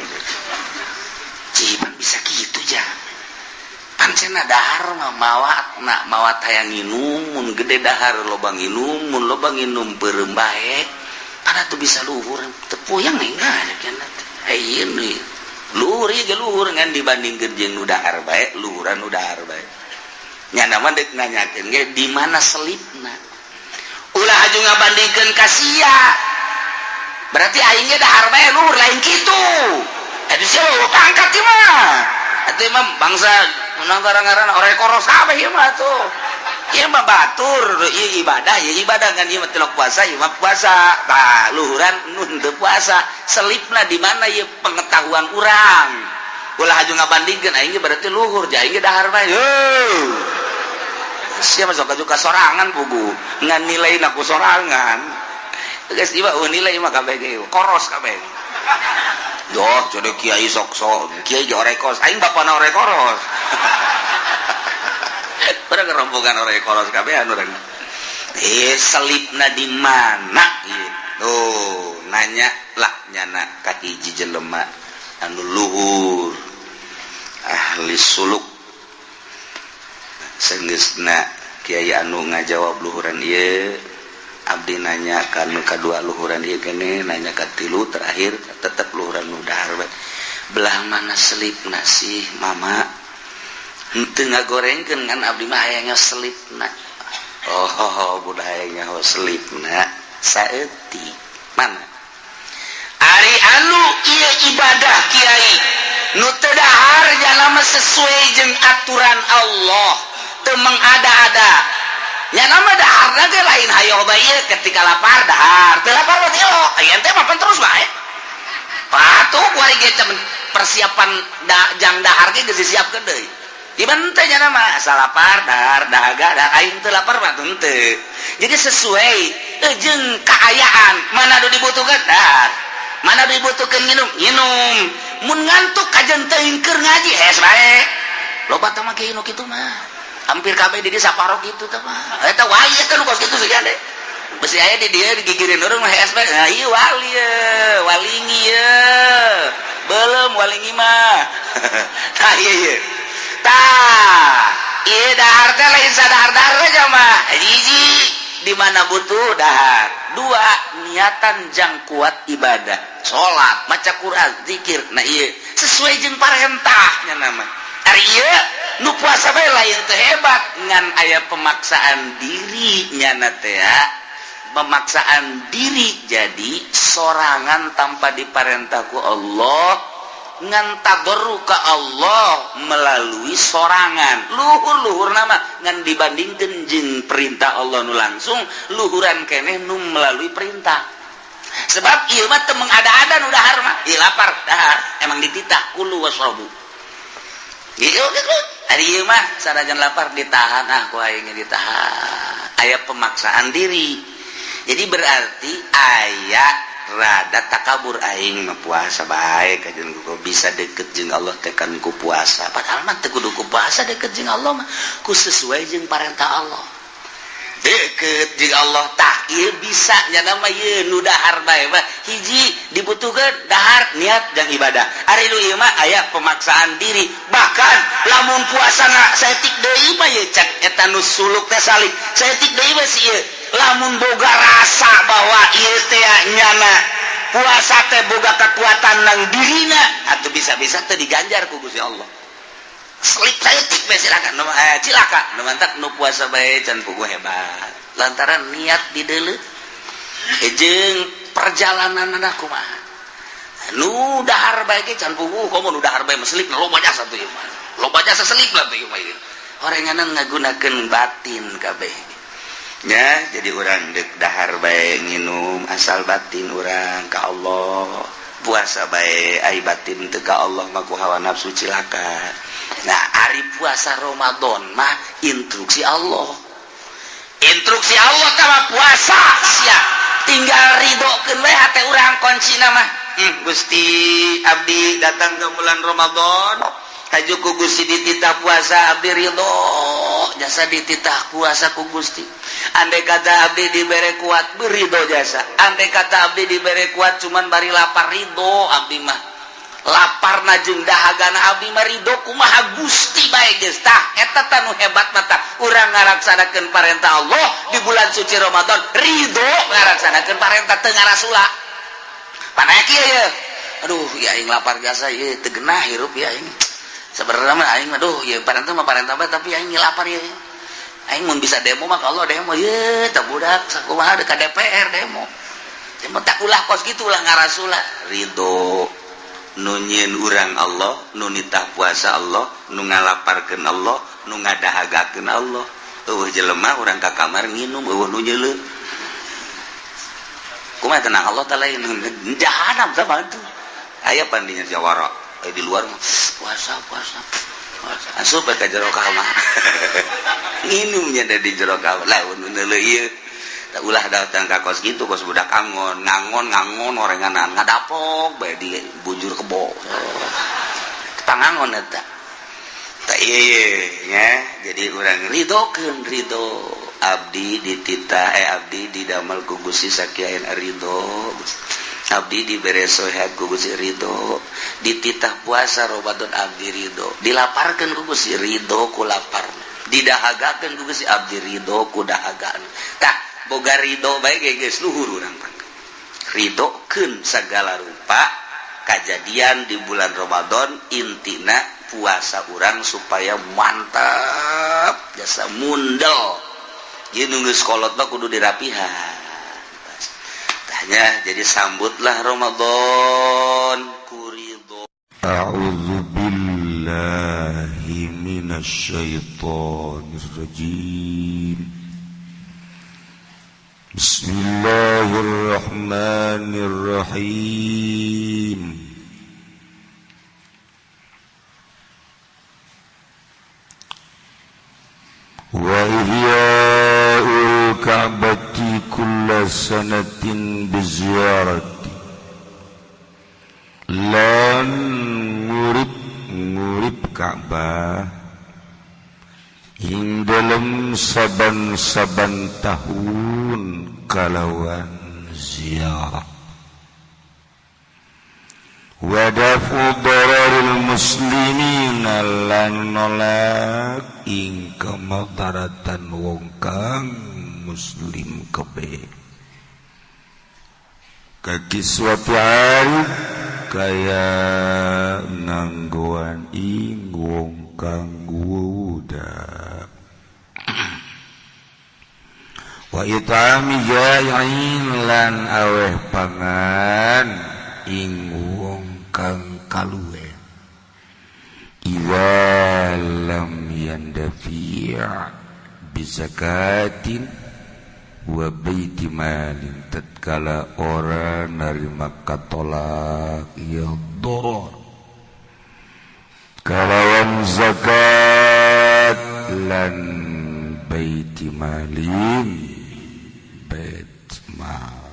Cipan bisa gitu ja, pancena dahar mah mawat na mawat hayang nginum. Mun gede dahar, loba nginum. Mun loba nginum, beureum bae. Pada tuh bisa luhur teu puyeng enggak nih ini luhur ieu ge luhur, ngan dibandingkeun jeung nu dahar bae, luhuran nu dahar bae. Nyana mah deuk nanyakeun ge di mana selipna. Ulah aju ngabandingkeun ka sia, berarti aing ge dahar bae luhur, lain kitu. Eta sia pangkat ieu mah. Atuh mah bangsa menang ngaran orang koros kabeh ieu mah tuh. Ieu mah batur, ieu ibadah, ieu ibadah, kan ieu mah tilok puasa, ieu mah puasa. Tah, luhuran nu teu puasa. Selipna di mana ieu pengetahuan urang. Ulah aju ngabandingkeun aing ge berarti luhur, ja aing ge dahar bae. Heuh. Sia mah sok aju ka sorangan pugu. Ngan nilaina ku sorangan. Geus ieu mah nilai mah kabeh ge koros kabeh. Doh, jadi kiai sok sok kiai ge ore koros, aing bapana ore koros. Urang rombongan ore koros kabeh anu urang. Eh, selipna di mana gitu. Nanya lah nyana ka hiji jelema anu luhur, ahli suluk. Senggeusna kiai anu ngajawab luhuran ieu, abdi nanya ka nu kadua luhuran ieu kene, nanya ka tilu, terakhir tetep luhuran nu dahar we. Belah mana selipna sih, mama? Henteu ngagorengkeun, ngan abdi mah hayangnya selipna. Oh, budak hayangnya selipna saeutik mana. Ari anu ieu ibadah, kiai nu teu dahar jalama sesuai jeung aturan Allah, teu mengada-ada. Ya nama dahar ge lain hayo bae, ketika lapar dahar, teu lapar mah teu. Aya teh mapan terus bae. Patuh kuari ge persiapan da, jang dahar ge geus disiapkeun deui. Gimana teh nya nama asal lapar dahar, dahaga dahar, aing teu lapar mah henteu. Jadi sesuai jeung kaayaan, mana nu dibutuhkan dahar, mana dibutuhkan minum, minum. Mun ngantuk kajen teuing keur ngaji, hees bae. Loba teh mah kieu nu kitu mah. Hampir kabeh di desa saparo kitu teh mah. Eta wali eta nu kos kitu sih deh. Besi aya di dieu digigirin urang mah hees bae. Nah, ieu wali ye, walingi ye. Belum walingi mah. Tah, ieu ieu. Tah, ieu dahar teh lain sadahar-dahar aja mah. Hiji, di mana butuh dahar. Dua, niatan jang kuat ibadah. Salat, maca Quran, zikir. Nah, ieu sesuai jeung parentahnya nama. Ari ieu nu puasa bae lain teu hebat, ngan aya pemaksaan diri nyana teh ya. Pemaksaan diri jadi sorangan tanpa diparentah ku Allah, ngan tadarru ka Allah melalui sorangan. Luhur-luhur nama, ngan dibandingkeun jeung perintah Allah nu langsung, luhuran keneh nu melalui perintah, sebab ieu mah teu mengada-ada. Nu dahar mah ieu lapar dahar, emang dititah kulu wasrobu. Ieu ari ieu mah sanajan lapar ditahan, ah ku aing ditahan, aya pemaksaan diri. Jadi berarti aya rada takabur, aing mah puasa bae kajen ku bisa deket jeung Allah teh kan ku puasa. Padahal mah teu kudu ku puasa deket jeung Allah mah, ku sesuai jeung parentah Allah deket jeung Allah. Tah, ieu bisa nya nama ieu nu dahar bae mah, hiji dibutuhkeun dahar, niat dan ibadah. Ari nu ieu mah aya pemaksaan diri. Bahkan lamun puasana saeutik deui mah ieu, cek eta nu suluk teh salik, saeutik deui mah si ieu lamun boga rasa bahwa ieu teh nyana puasa teh boga kekuatan nang dirina atau bisa-bisa teh diganjar ku Gusti Allah. Selip saeutik bae silakan nu cilaka. Nu mantak nu puasa bae can puguh hebat lantaran niat dideuleu jeung perjalanan kumaha. Nu dahar bae ge can puguh, komo nu dahar bae mah selip loba jasa tuh ieu mah, loba jasa selip lah tuh ieu mah. Orenganan ngagunakeun batin kabeh nya. Jadi urang dek dahar bae, nginum, asal batin urang ka Allah. Puasa bae, ai batin teu ka Allah mah ku hawa nafsu cilaka. Nah, ari puasa Ramadan mah instruksi Allah, instruksi Allah tah puasa sia tinggal ridhokeun we hate urang. Kuncina mah, Gusti, abdi datang ke bulan Ramadan, haju ku Gusti dititah puasa, abdi ridho. jasa dititah kuasa ku Gusti. Andai kata abdi dibere kuat berido jasa. Andai kata abdi dibere kuat cuman bari lapar ridho abdi mah. Lapar na jeung dahagana abdi mah ridho kumaha Gusti bae geus. Tah eta tah nu hebat mata urang ngalaksanakeun parentah Allah di bulan suci Ramadan, ridho ngalaksanakeun parentah teu ngarasula. Pana kieu ye. Aduh ya aing lapar jasa ieu teu genah hirup ya aing. Sebenarnya mah aing aduh ya parentah mah parentah bae tapi aing lapar ya. Aing mun bisa demo mah kalau demo ye tah budak sakumaha ka DPR demo. Demo tak ulah kos kitu ulah ngarasula. Ridho nu nyieun urang Allah, nu nitah puasa Allah, nu ngalaparkeun Allah, nu ngadahagakeun Allah. Eueuh jelema urang ka kamar nginum eueuh nu nyeuleuh. Kumaha tenang Allah teh lain jahanam sama tuh. Aya pandinya jawara di luar puasa puasa puasa asup ka jero kamar nginumnya da di jero kamar laun neuleuh ieu tak ulah datang ka kos kitu kos budak angon ngangon ngangon orenganan ngadapok bae di bujur kebo pangangon eta tak ieu nya. Jadi urang ridokeun ridho abdi dititah abdi didamel ku Gusti sakieu ridho abdi dibere sehat ku Gusti ridho dititah puasa Ramadan abdi ridho dilaparkeun ku Gusti ridho ku lapar didahagakeun ku Gusti abdi ridho ku dahagana. Tah boga ridho bae geus luhur urang ridhokeun segala rupa kajadian di bulan Ramadan. Intina puasa urang supaya mantap jasa mundel ieu nu geus kolot mah kudu dirapihan. Tanya jadi sambutlah Ramadan ku ridho. A'udzu billahi minasyaitonir rajim. Bismillahirrahmanirrahim. Wa ihya'ul ka'bati kulla sanatin biziyarati lan ngurip Ka'bah ing dalem saban-saban tahun kalawan ziarah wa dafu dararil muslimin lan nolak ing kemadaratan wong kang muslim kabeh kakiswati ari kaya nganggoan ing wong kang wuda wa it'ami jai'in lan aweh pangan ing wong kang kaluwe idza lam yandafi' bizakatin wa baiti malin tatkala ora narima katolak ya doror kalawan zakat lan baiti malin bait mal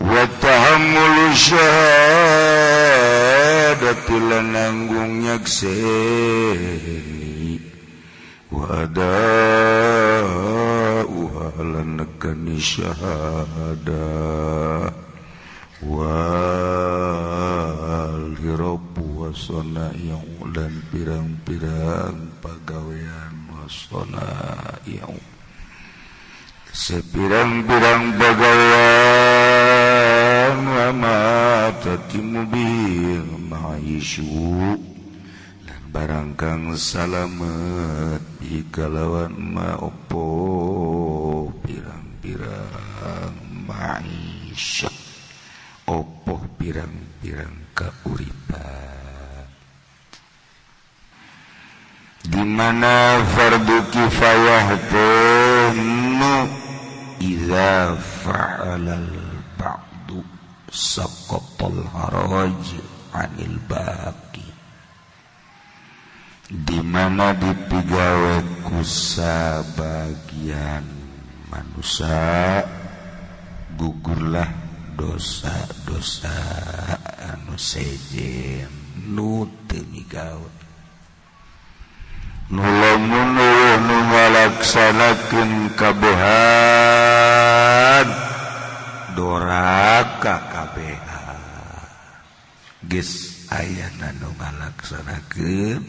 wa tahammulu syahadati lan nanggung nyakseni wa ada'uha lan nekani syahada wal hirabu wasana'i'u dan pirang-pirang pagawean wasana'i'u sepirang-pirang pagawean wa ma tatimu bil ma'isyu lan barang kang salamet bi kalawan ma opo pirang-pirang ma'isyah opo pirang-pirang kauripan di mana fardu kifayah teh nu idza fa'alal ba'du saqatal haraj 'anil baqi di mana dipigawe ku sabagian manusia gugurlah dosa-dosa anu sejen nu teu migawe. Nu lamun eueuh nu ngalaksanakeun kabehan doraka kabehan. Geus ayana nu ngalaksanakeun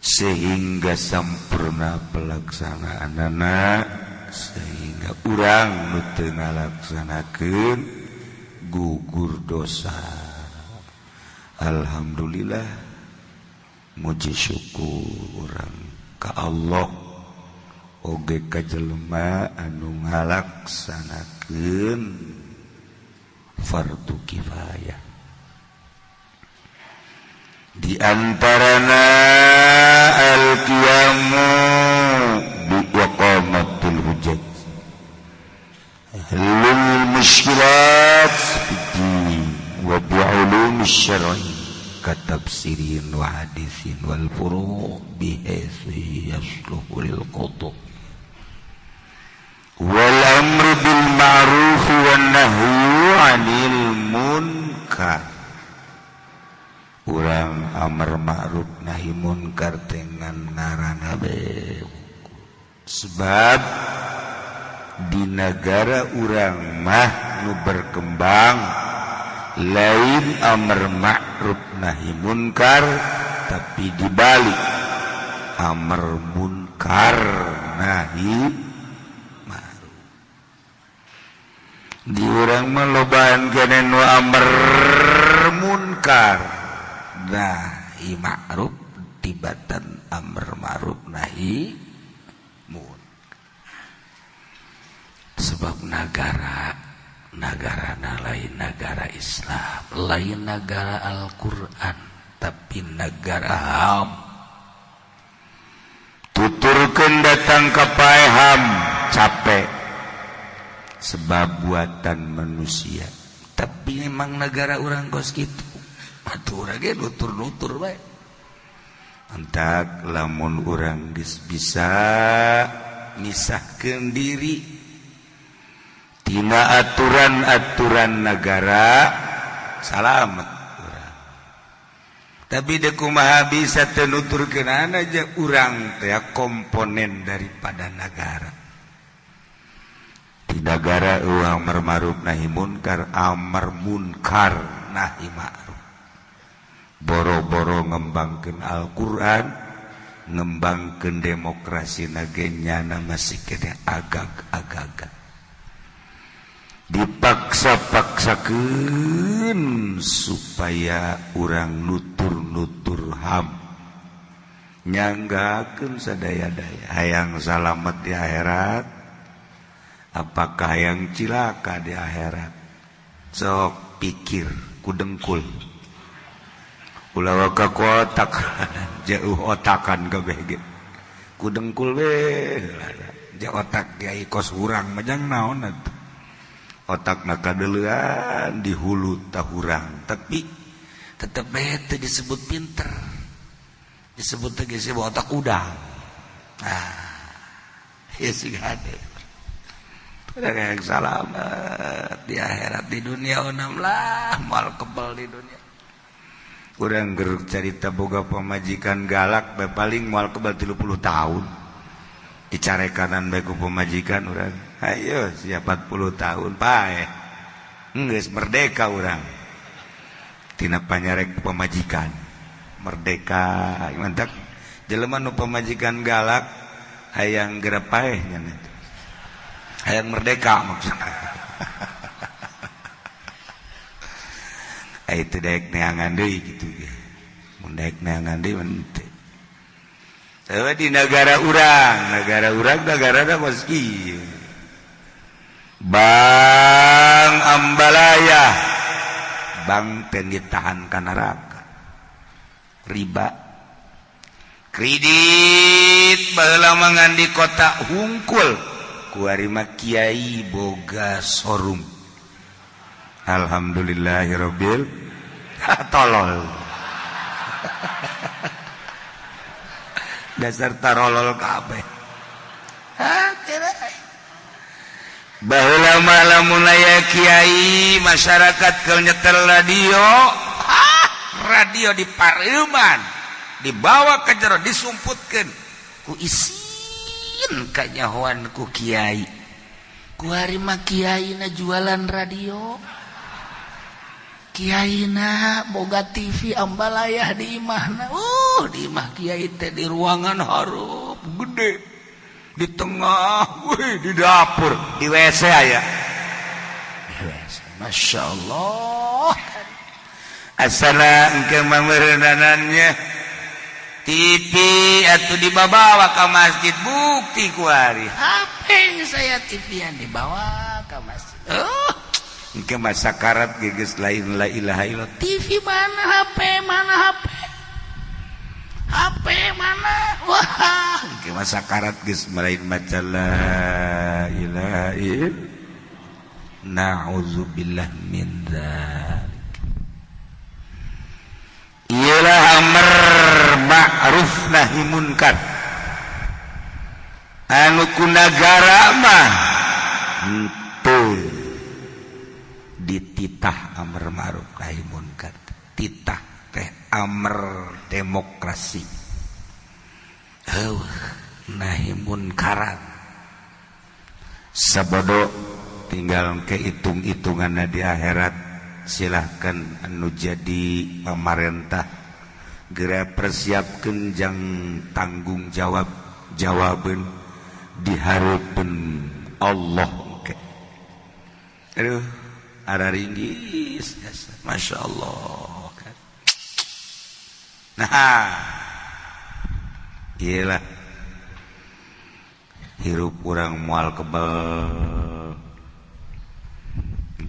sehingga sampurna pelaksanaanana, sehingga urang nu teu ngalaksanakeun gugur dosa. Alhamdulillah, muji syukur urang ka Allah oge ka jelema anu ngalaksanakeun fardu kifayah. Di antarana al-qiyamu bi iqamatil hujjat halul mushkilat fid wa bi ulum syar'i katafsirin wa hadisin wal furu' bihaitsu yasluhu lil qada wal amru bil ma'ruf wan nahyu 'anil munkar. Urang amar ma'ruf nahi munkar dengan ngaranna be, sebab di negara urang mah nu berkembang lain amar ma'ruf nahi munkar, tapi dibalik amar munkar nahi ma'ruf. Di urang mah lobaan kene nu amar munkar nahi ma'ruf tibatan amar ma'ruf nahi munkar. Sebab negara lain negara Islam, lain negara Al-Quran, tapi negara HAM. Tuturkeun datang ka pae HAM capek sebab buatan manusia. Tapi memang negara urang kos kitu. Atuh urang ge nutur-nutur bae. Entak lamun urang geus bisa misahkeun diri tina aturan-aturan negara, salamet urang. Tapi deuk kumaha bisa teu nuturkeun aja urang teh komponen daripada negara. Di negara urang amar ma'ruf nahi munkar, amar munkar nahi ma'ruf. Boro-boro ngembangkeun Al-Qur'an, ngembangkeun demokrasi nage nyana masih kene agag-agagan. Dipaksa-paksakeun supaya urang nutur-nutur HAM, nyanggakeun sadaya-daya hayang salamet di akhirat, apakah hayang cilaka di akhirat. Sok pikir ku dengkul, ulah ka kotak jauh otakan kabeh ge ku dengkul we ja otak kiai kos urang majang naon atuh. Otak nakadeuleuan di hulu tahurang, tapi tetep bae teu disebut pinter, disebut teh geus otak udang. Nah, ya sih hade. Udah kayak salamet di akhirat, di dunia onam lah moal kebel di dunia. Urang geruk carita boga pamajikan galak bae paling moal kebel 30 tahun. Dicarekanan bae ku pamajikan urang. Ayo siap 40 tahun pae. Geus merdeka urang. Tina panyarek pamajikan. Merdeka. Mantak jelema nu pamajikan galak hayang geura paeh nya eta. Hayang merdeka maksudna. Ai teu daek neangan deui kitu ge. Mun daek neangan deui mah teu. Di negara urang negarana kos kieu. Bang Ambalaya, bang teh ditahan ka neraka. Riba, kredit baheula mah ngan di kota hungkul, kuari mah kiai boga sorum. Alhamdulillahirabbil tolol. Dasar tarolol kabeh. Baheula mah lamun aya kiai masyarakat keur nyetel radio, radio di pareuman. dibawa ke jero disumputkeun ku isin kanyahoan ku kiai. Ku hari mah kiaina jualan radio. Kiaina boga TV ambalayah di imahna. Di imah kiai teh di ruangan hareup gede. Di tengah, wih, di dapur, di WC aya. Di WC. Masya Allah. Asana engke mameureunannya TV atuh dibawa ka masjid bukti ku ari. HP saya TV-an dibawa ka masjid. Engke mah sakarat geus lain la ilaha illallah. TV mana HP mana HP? HP mana? Wah, engke mah sakarat geus lain maca la ilaha illallah. Na'udzubillah min dzalik. Ialah amar ma'ruf nahi munkar. Anu ku nagara mah henteu dititah amar ma'ruf nahi munkar, titah teh amar demokrasi. Heuh, nahi munkaran. Sabodo tinggal kehitung-hitunganna di akhirat. Silahkan anu jadi pemerintah geura persiapkeun jang tanggung jawab jawaban di hareupeun Allah. Oke. Aduh, ara ringgis jasa. Masya Allah. Nah, iyalah hirup urang moal kebel.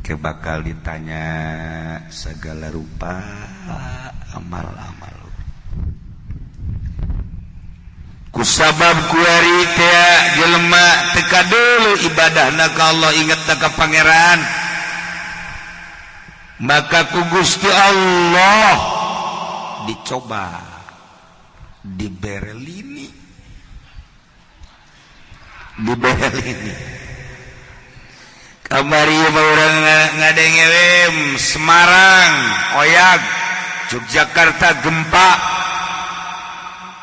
Ke bakal ditanya segala rupa amal-amal. Kusabab kuari teh jelema teka dulu ibadahna ka Allah inget ka pangeran. Maka ku Gusti Allah dicoba diberelini. Diberelini. Kamari urang ngadengewem Semarang, Oyag, Yogyakarta gempa,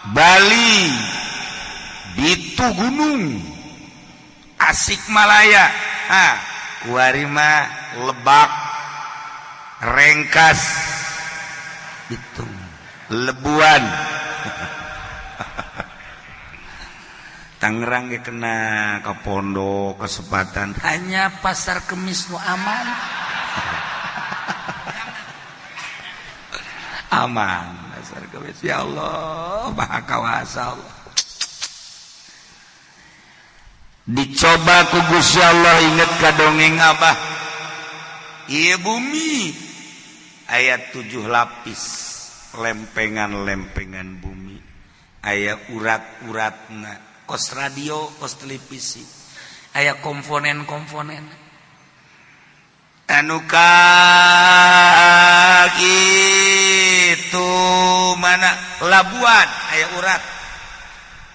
Bali, Bitu Gunung, Asikmalaya, kuari mah Lebak, Rengkas, Bitung, Lebuan. Tangerang ge kena ke pondok kesempatan hanya pasar Kemis nu aman. Aman pasar Kemis ya Allah maha kawasa Allah. Dicoba ku Gusti Allah inget ka dongeng Abah. Ieu bumi aya 7 lapis lempengan-lempengan bumi aya urat-uratna. Kos radio, kos televisi, aya komponen-komponen. Anu ka itu mana Labuan aya urat,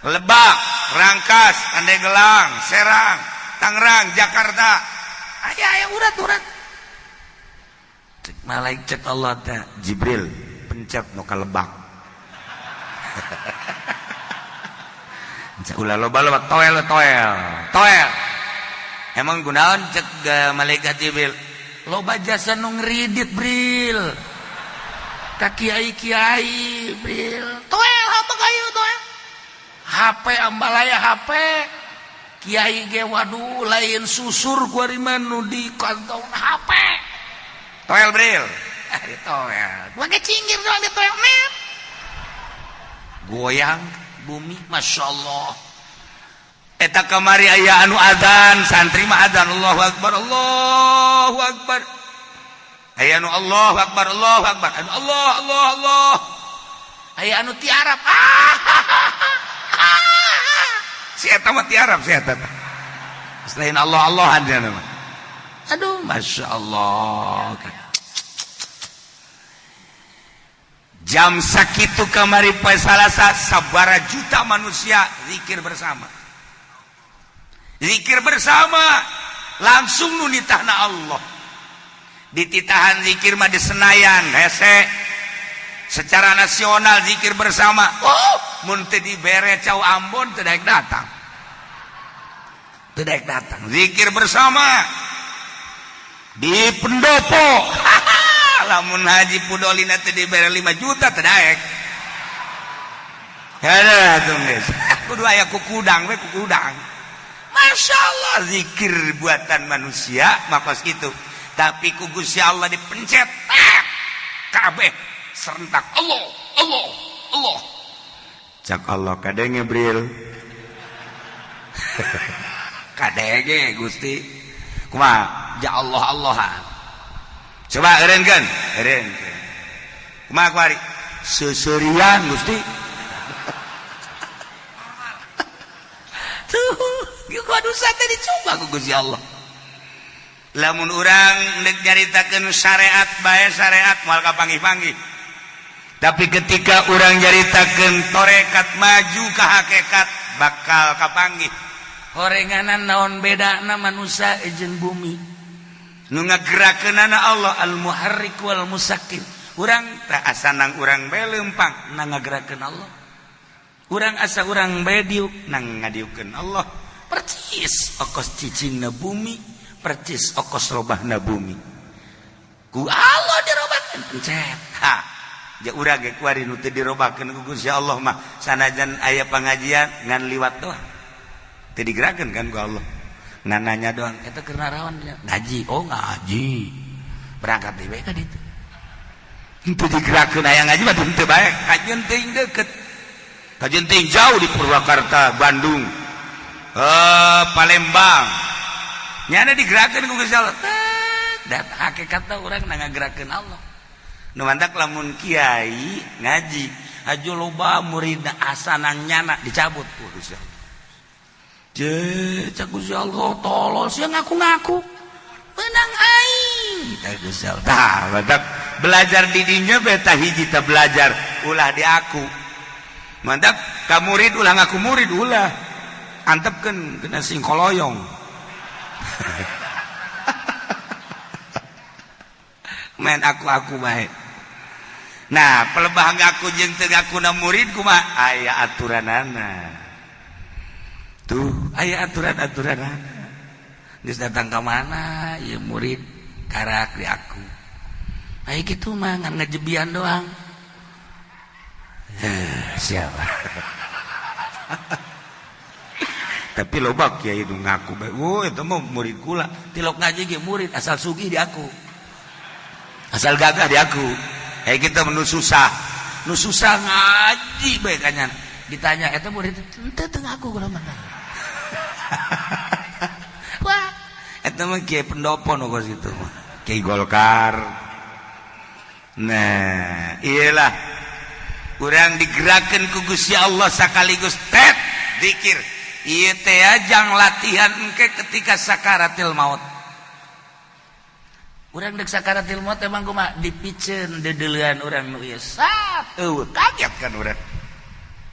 Lebak, Rangkas, Pandeglang, Serang, Tangerang, Jakarta, aya aya urat-urat. Cek malaikat Allah teh Jibril pencet nu ka Lebak. Ulah loba-loba toel toel toel. Emang gunaon cek malaikat Jibril loba jasa nu ngridit Bril. Ka kiai-kiai Bril. Toel apa kayu toel. HP ambalaya HP. Kiai ge waduh lain susur kuari mah nu di kantong HP. Toel Bril. Ah di toel. Gua ge cinggir doang di toel net. Goyang bumi Masya Allah. Eta kamari aya anu adzan santri mah adzan Allahu Akbar Allahu Akbar. Aya anu Allahu Akbar Allahu Akbar anu Allah Allah Allah. Aya anu tiarap. Si eta mah tiarap si eta. Selain Allah Allahan dia mah. Aduh Masya Allah. Jam sakitu kamari poe Salasa sabara juta manusia zikir bersama. Zikir bersama langsung nu nitahna Allah. Dititahan zikir mah di Senayan hese. secara nasional zikir bersama. Oh, mun teu dibere cau Ambon teu daek datang. Teu daek datang. Zikir bersama di pendopo. Lamun Haji Pudolina teu dibere 5 juta teu daek. Hada tuh geus. Kudu aya kukudang we kukudang. Masya Allah zikir buatan manusia makos kitu. Tapi ku Gusti Allah dipencet kabeh serentak Allah Allah Allah. Cak Allah kadenge Bril. Kadenge Gusti. Kumaha? Ja Allah Allah. Coba eureunkeun, eureunkeun. Kumaha kuari? Seuseurian Gusti. Tuh, gua dosa teh dicoba ku Gusti Allah. Lamun urang deuk nyaritakeun syariat bae syariat moal kapanggih-panggih. Tapi ketika urang nyaritakeun tarekat maju ka hakikat bakal kapanggih. Horenganan naon bedana manusia jeung bumi. Nu ngagerakeunana Allah al-muharrik wal musakkin. Urang teh asa nang urang bae leumpang nang ngagerakeun Allah. Urang asa urang bae diuk nang ngadiukeun Allah. Percis okos cicingna bumi, percis okos robahna bumi. Ku Allah dirobakeun pencet. Ha, ja urang ge kuari nu teu dirobakeun ku Gusti Allah mah sanajan aya pangajian ngan liwat doang. Teu digerakeun kan ku Allah. Ngan nanya doang, eta keur naraon ngaji. Oh, ngaji. Berangkat deui bae ka ditu. Henteu digerakeun aya ngaji mah henteu bae, kajeun teuing deukeut. Kajeun teuing jauh di Purwakarta, Bandung. Palembang. Nyana digerakkeun ku Gusti Allah. Dat hakikatna urang na ngagerakeun Allah. Nu mantak lamun kiai ngaji, aju loba muridna asanang nyana dicabut ku Gusti Allah. Je, cak Gusti Allah tolol sia ngaku-ngaku. Menang aing. Tah Gusti Allah. Tah, mantak belajar di dinya beta hiji teh belajar ulah di aku. Mantap ka murid ulah ngaku murid ulah. Antepkeun kena sing koloyong. Main aku-aku bae. Nah, pelebah ngaku jeung teu ngakuna murid kumaha? Aya aturanana. Tuh, aya aturan-aturanana. Geus datang ka mana ieu murid karak di aku. Aya kitu mah ngan ngejebian doang. Siapa? Tapi loba kiai nu ngaku bae, "Oh, eta mah murid kula." Tilok ngaji ge murid asal sugih di aku. Asal gagah di aku. Eh kita nu susah. Nu susah ngaji bae kanyan. Ditanya eta murid henteu teu ngaku kula mah. Wah, eta mah kiai pendopo nu kos kitu mah. Kiai Golkar. Nah, iyalah. Urang digerakkeun ku Gusti Allah sakaligus tet zikir. Ieu teh jang latihan engke ketika sakaratil maut. Urang deuk sakaratil maut emang kumaha dipiceun deudeulean urang nu ieu sat eueuh kaget kan urang.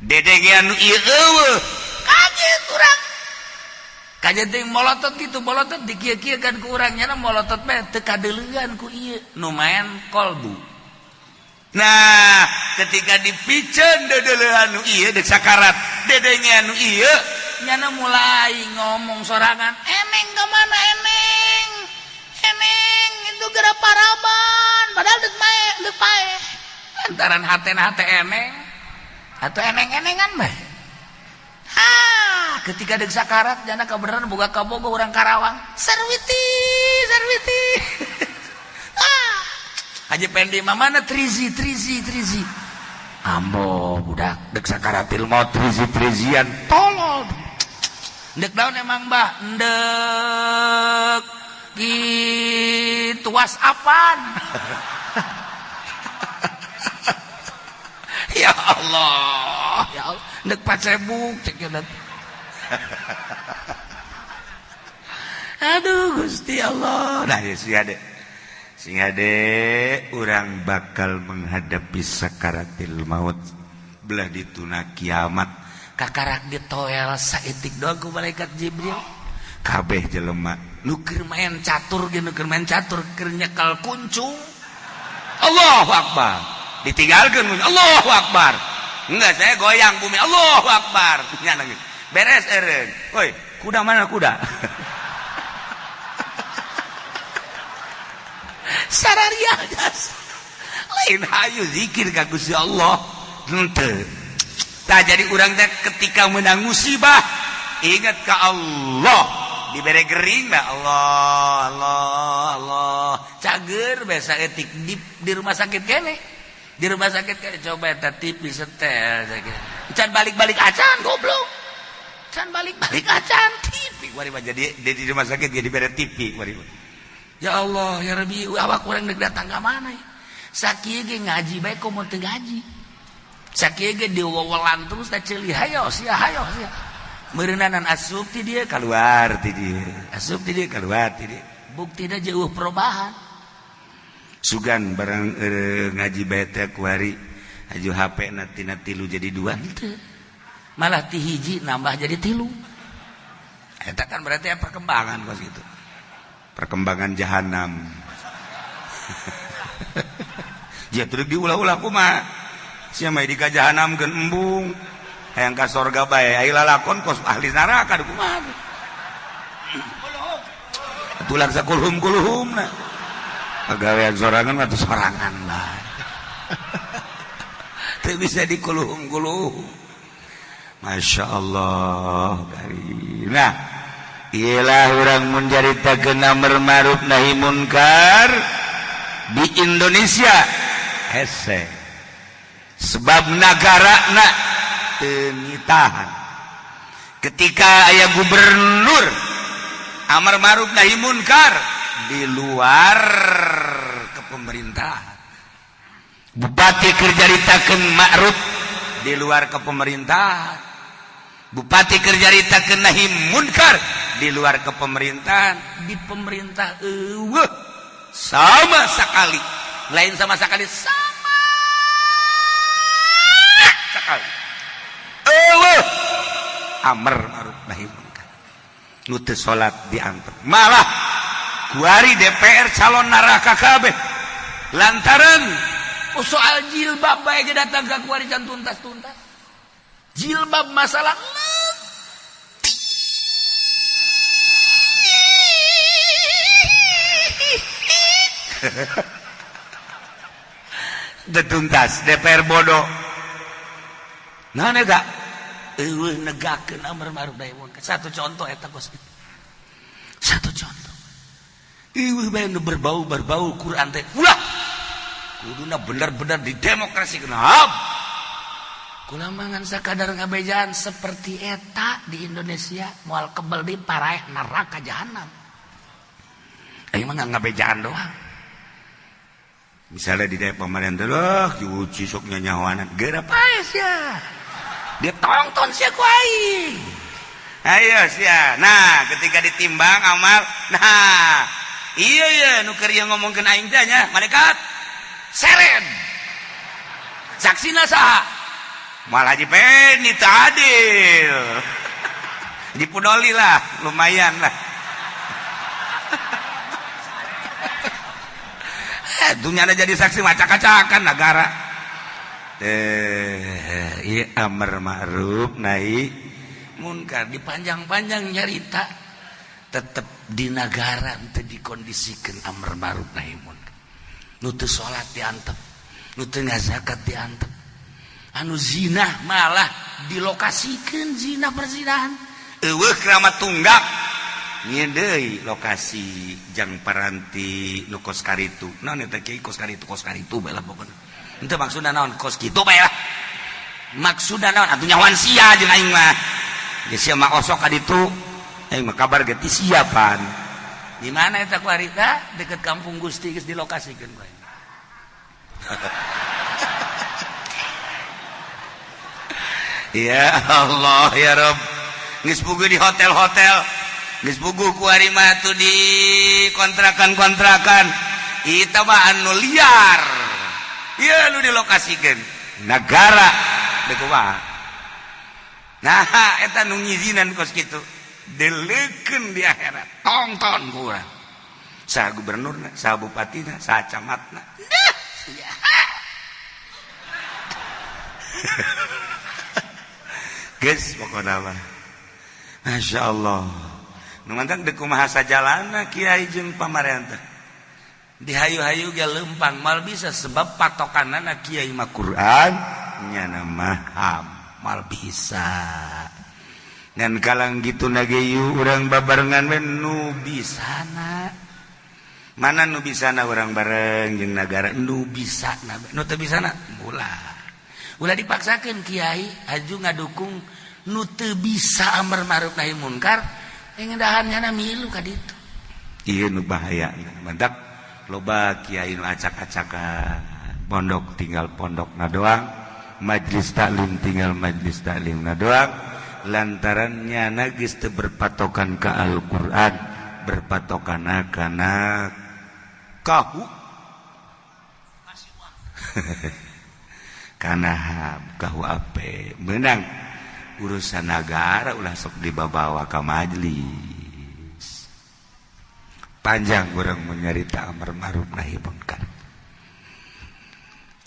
Dedegean nu ieu eueuh kaget urang. Kaget teh molotot kitu molotot dikieu-kieu kan ku urang nya molotot mah teu kadeuleuan ku ieu nu maen kolbu. Nah, ketika dipiceun deudeulean nu ieu deuk sakarat, dedengean nu ieu nyana mulai ngomong sorangan, eneng kemana eneng, eneng itu gerak paraban, padahal dek mae, dek pae, lantaran hate hate eneng, atau eneng enengan bae. Ah, ketika dek sakarat jana kebenaran boga kabogo orang Karawang, sarwiti, sarwiti. Ah, Haji Pendi mana trizi, trizi, trizi. Ambo budak dek sakaratil maut trizi trizian, tolol. Ndek daun emang bah, ndek gitu whatsappan. Ya Allah, ya Allah, ndek pacebuk cek ya. Aduh Gusti Allah. Nah ya sing ade. Sing ade urang bakal menghadapi sakaratil maut belah dituna kiamat. Kakarak ditoel saeutik doang ku malaikat Jibril. Kabeh jelema nu keur main catur ge nu keur main catur keur nyekel kuncung. Allahu Akbar. Ditinggalkeun Allahu Akbar. Enggak, saya goyang bumi Allahu Akbar. Beres eureun. Woi, kuda mana kuda? Sararia lain hayu zikir ka Gusti Allah. Henteu. Tah jadi urang teh ketika menang musibah ingat ka Allah, dibere gering lah Allah Allah Allah. Cager biasa etik di rumah sakit kene. Di rumah sakit kene coba eta TV setel can balik-balik acan goblok. Can balik-balik acan TV kuari mah jadi di rumah sakit ge dibere TV kuari mah. Ya Allah, ya Rabbi, awak kurang dek datang ka mana ya? Sakieu ge ngaji bae komo teu ngaji. Sakieu ge diwewelan terus da ceuli hayo sia hayo sia. Meureunanan asup ti dieu kaluar ti dieu. Asup ti dieu kaluar ti dieu. Buktina jauh perubahan. Sugan barang ngaji bae teh kuari aju HP na tina 3 jadi 2 henteu. Malah ti hiji nambah jadi 3. Eta kan berarti perkembangan kos kitu. Perkembangan jahanam. Dia terus diulah-ulah kumaha. Sia mah di ka jahanam keun embung. Hayang ka sorga bae, ai lalakon kos ahli neraka kumaha. Atulah sakulhum-kulhumna. Pagawean sorangan mah sorangan lah. Teu bisa dikuluhum-kuluhum. Masya Allah karim. Nah, iyalah orang mencaritakeun amar ma'ruf nahi munkar di Indonesia hese sebab nagarana teu nitahan. Ketika aya gubernur amar ma'ruf nahi munkar di luar kepemerintahan, bupati keur caritakeun ma'ruf di luar kepemerintahan, bupati keur caritakeun nahi munkar di luar kepemerintahan, di pemerintah eueuh sama sekali, lain sama sekali, sama sekali eueuh amar ma'ruf nahi munkar. Nu teu salat diantep, malah kuari DPR calon neraka kabeh lantaran soal jilbab bae ge datang ka kuari can tuntas-tuntas. Jilbab masalah tuntas DPR bodoh. Nah nega eueuh negakeun amar ma'ruf nahi munkar. Satu contoh eta kos kitu. Satu contoh. Eueuh bae nu berbau-berbau Quran teh. Ulah. Kuduna bener-bener didemokrasikeun. Hab. Kulamangan sakadar ngabejaan seperti eta di Indonesia moal kebel di paraeh neraka jahanam. Aing mah ngabejaan doang. Misalnya di daerah pemerintah loh, diuji sok nyanyawanan, geura pae sia. Dia tonton sia ku aing. Ayo sia. Nah, ketika ditimbang amal, nah, iya iya nu keur ieu ngomongkeun aing teh nya, malaikat seren. Saksina saha? Moal Haji Peni teu adil. Dipudoli lah, lumayan lah. Dunia ada jadi saksi macak-macakan negara. Iya amar ma'ruf nahi munkar dipanjang-panjang nyarita tetep di negara teu dikondisikan amar ma'ruf nahi munkar. Nu teu salat diantep, nu teu ngazakat diantep. Anu zina malah dilokasikeun zina perzinahan. Eueuh keramat tunggak. Nyeun deui lokasi jang paranti nu kos karitu. Naon eta kiai kos karitu bae lah pokona. Henteu maksudna naon kos kitu bae lah. Maksudna naon atuh nyawan sia jeung aing mah. Geus sia mah osok ka ditu. Aing mah kabar ge ti sia pan. Di mana eta ku harita? Deket Kampung Gusti geus dilokasikeun ku aing. Ya Allah ya Rabb. Geus puguh di hotel-hotel. Geus puguh ku ari mah tuh di kontrakan-kontrakan. Eta mah anu liar. Ieu nu dilokasikeun nagara deuk kumaha. Nah, eta nu ngizinan kos kitu. Deleukeun di akhirat. Tongton ku urang. Saha gubernurna, saha bupatina, saha camatna. Nah, Geus pokona mah. Masya Allah. Nu mantang deuk kumaha sajalana kiai jeung pamarentah. Dihayu-hayu ge lempang mal bisa sebab patokanana kiai mah Quran nyana mah HAM mal bisa. Ngan kalang gitu nageyu urang babarengan we nu bisana. Mana nu bisana urang bareng jeung nagara nu bisa nu teu bisana ulah. Ulah dipaksakeun kiai haju ngadukung nu teu bisa amar ma'ruf nahi munkar ngedahan nyana milu ka ditu. Ieu nu bahaya mantak loba kiai nu acak-acakan pondok tinggal pondokna doang, majlis taklim tinggal majlis taklimna doang, lantaran nyana geus teu berpatokan ka Al-Qur'an, berpatokan kana kahu kana kahu ape menang urusan negara ulah sok dibawa ka majlis. Panjang urang menyarita amar ma'ruf nahi munkar.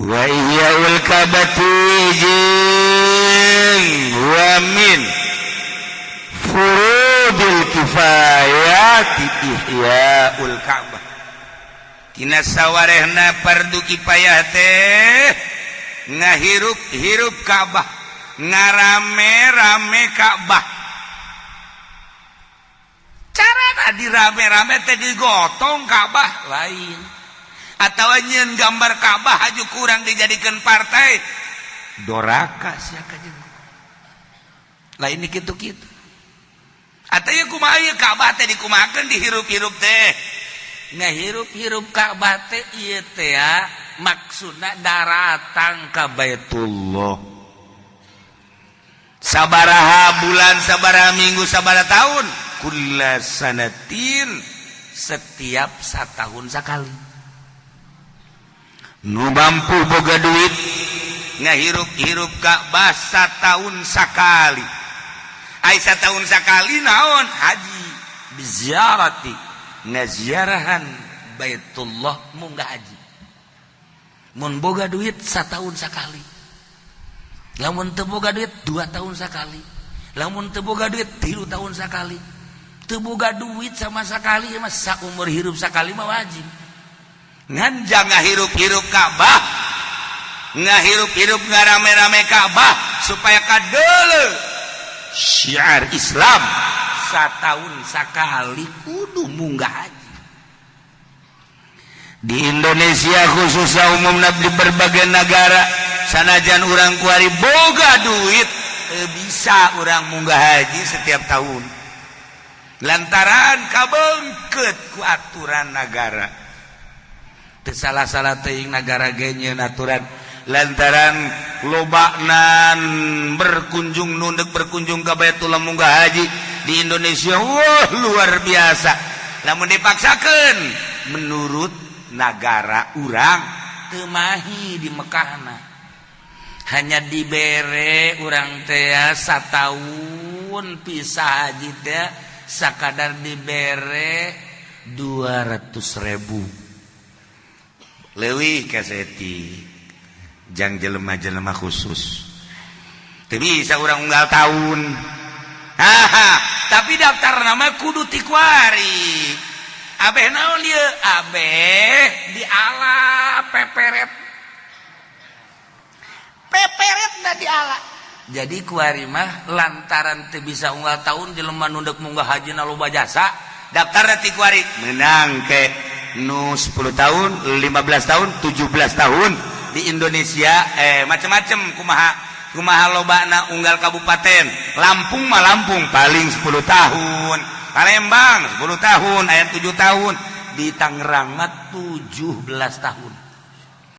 Wa ihya'ul kabati jeung wa min furudil kifayati ihya'ul Ka'bah. Tina sawarehna fardu kifayah teh ngahirup-hirup Ka'bah, ngarame-rame Ka'bah. Cara dirame-rame teh digotong Ka'bah lain, atau nyeun gambar Ka'bah haju kurang dijadikan partai doraka sia ka jeung lain kitu-kitu. Atau ieu kumaha ieu Ka'bah teh dikumahakeun dihirup-hirup teh ngahirup-hirup Ka'bah teh ieu teh maksudna daratang ka Baitullah. Sabaraha bulan, sabaraha minggu, sabaraha tahun, kulla sanatin, setiap satahun sakali. Nu mampu boga duit ngahirup-hirup Ka'bah satahun sakali. Ai satahun sakali naon? Haji biziarati, ngaziarahan Baitullah munggah haji. Mun boga duit satahun sakali. Lamun teu boga duit 2 tahun sakali. Lamun teu boga duit 3 tahun sakali. Teu boga duit sama sakali mah saumur hirup sakali mah wajib. Ngan jangan hirup-hirup Ka'bah, ngahirup-hirup ngarame-rame Ka'bah supaya kadeuleu syiar Islam satahun sakali kudu munggah haji. Di Indonesia khususnya umumna di berbagai negara sanajan urang kuari boga duit bisa urang munggah haji setiap tahun lantaran kabengket ku aturan negara. Teu salah-salah teuing nagara ge nyeun aturan lantaran lobaknan berkunjung nundek berkunjung ka Baitullah munggah haji di Indonesia wah luar biasa. Lamun dipaksakeun menurut nagara urang teu mahi di Mekahna, hanya dibere urang teh satahun pisah haji teh sakadar dibere 200.000 leuwih kaseti jang jelema-jelema khusus teu bisa urang unggal tahun. Haha, tapi daftar nama kudu ti kuari. Abeh naon ieu? Abeh diala peperet. Peperet na diala. Jadi kuari mah lantaran teu bisa unggal tahun jelema nu deuk munggah haji na loba jasa, daftar ti kuari menang ke nu 10 tahun, 15 tahun, 17 tahun di Indonesia macam-macam kumaha kumaha lobana unggal kabupaten. Lampung mah Lampung paling 10 tahun, Palembang 10 tahun, aya 7 tahun, di Tangerang mah 17 tahun.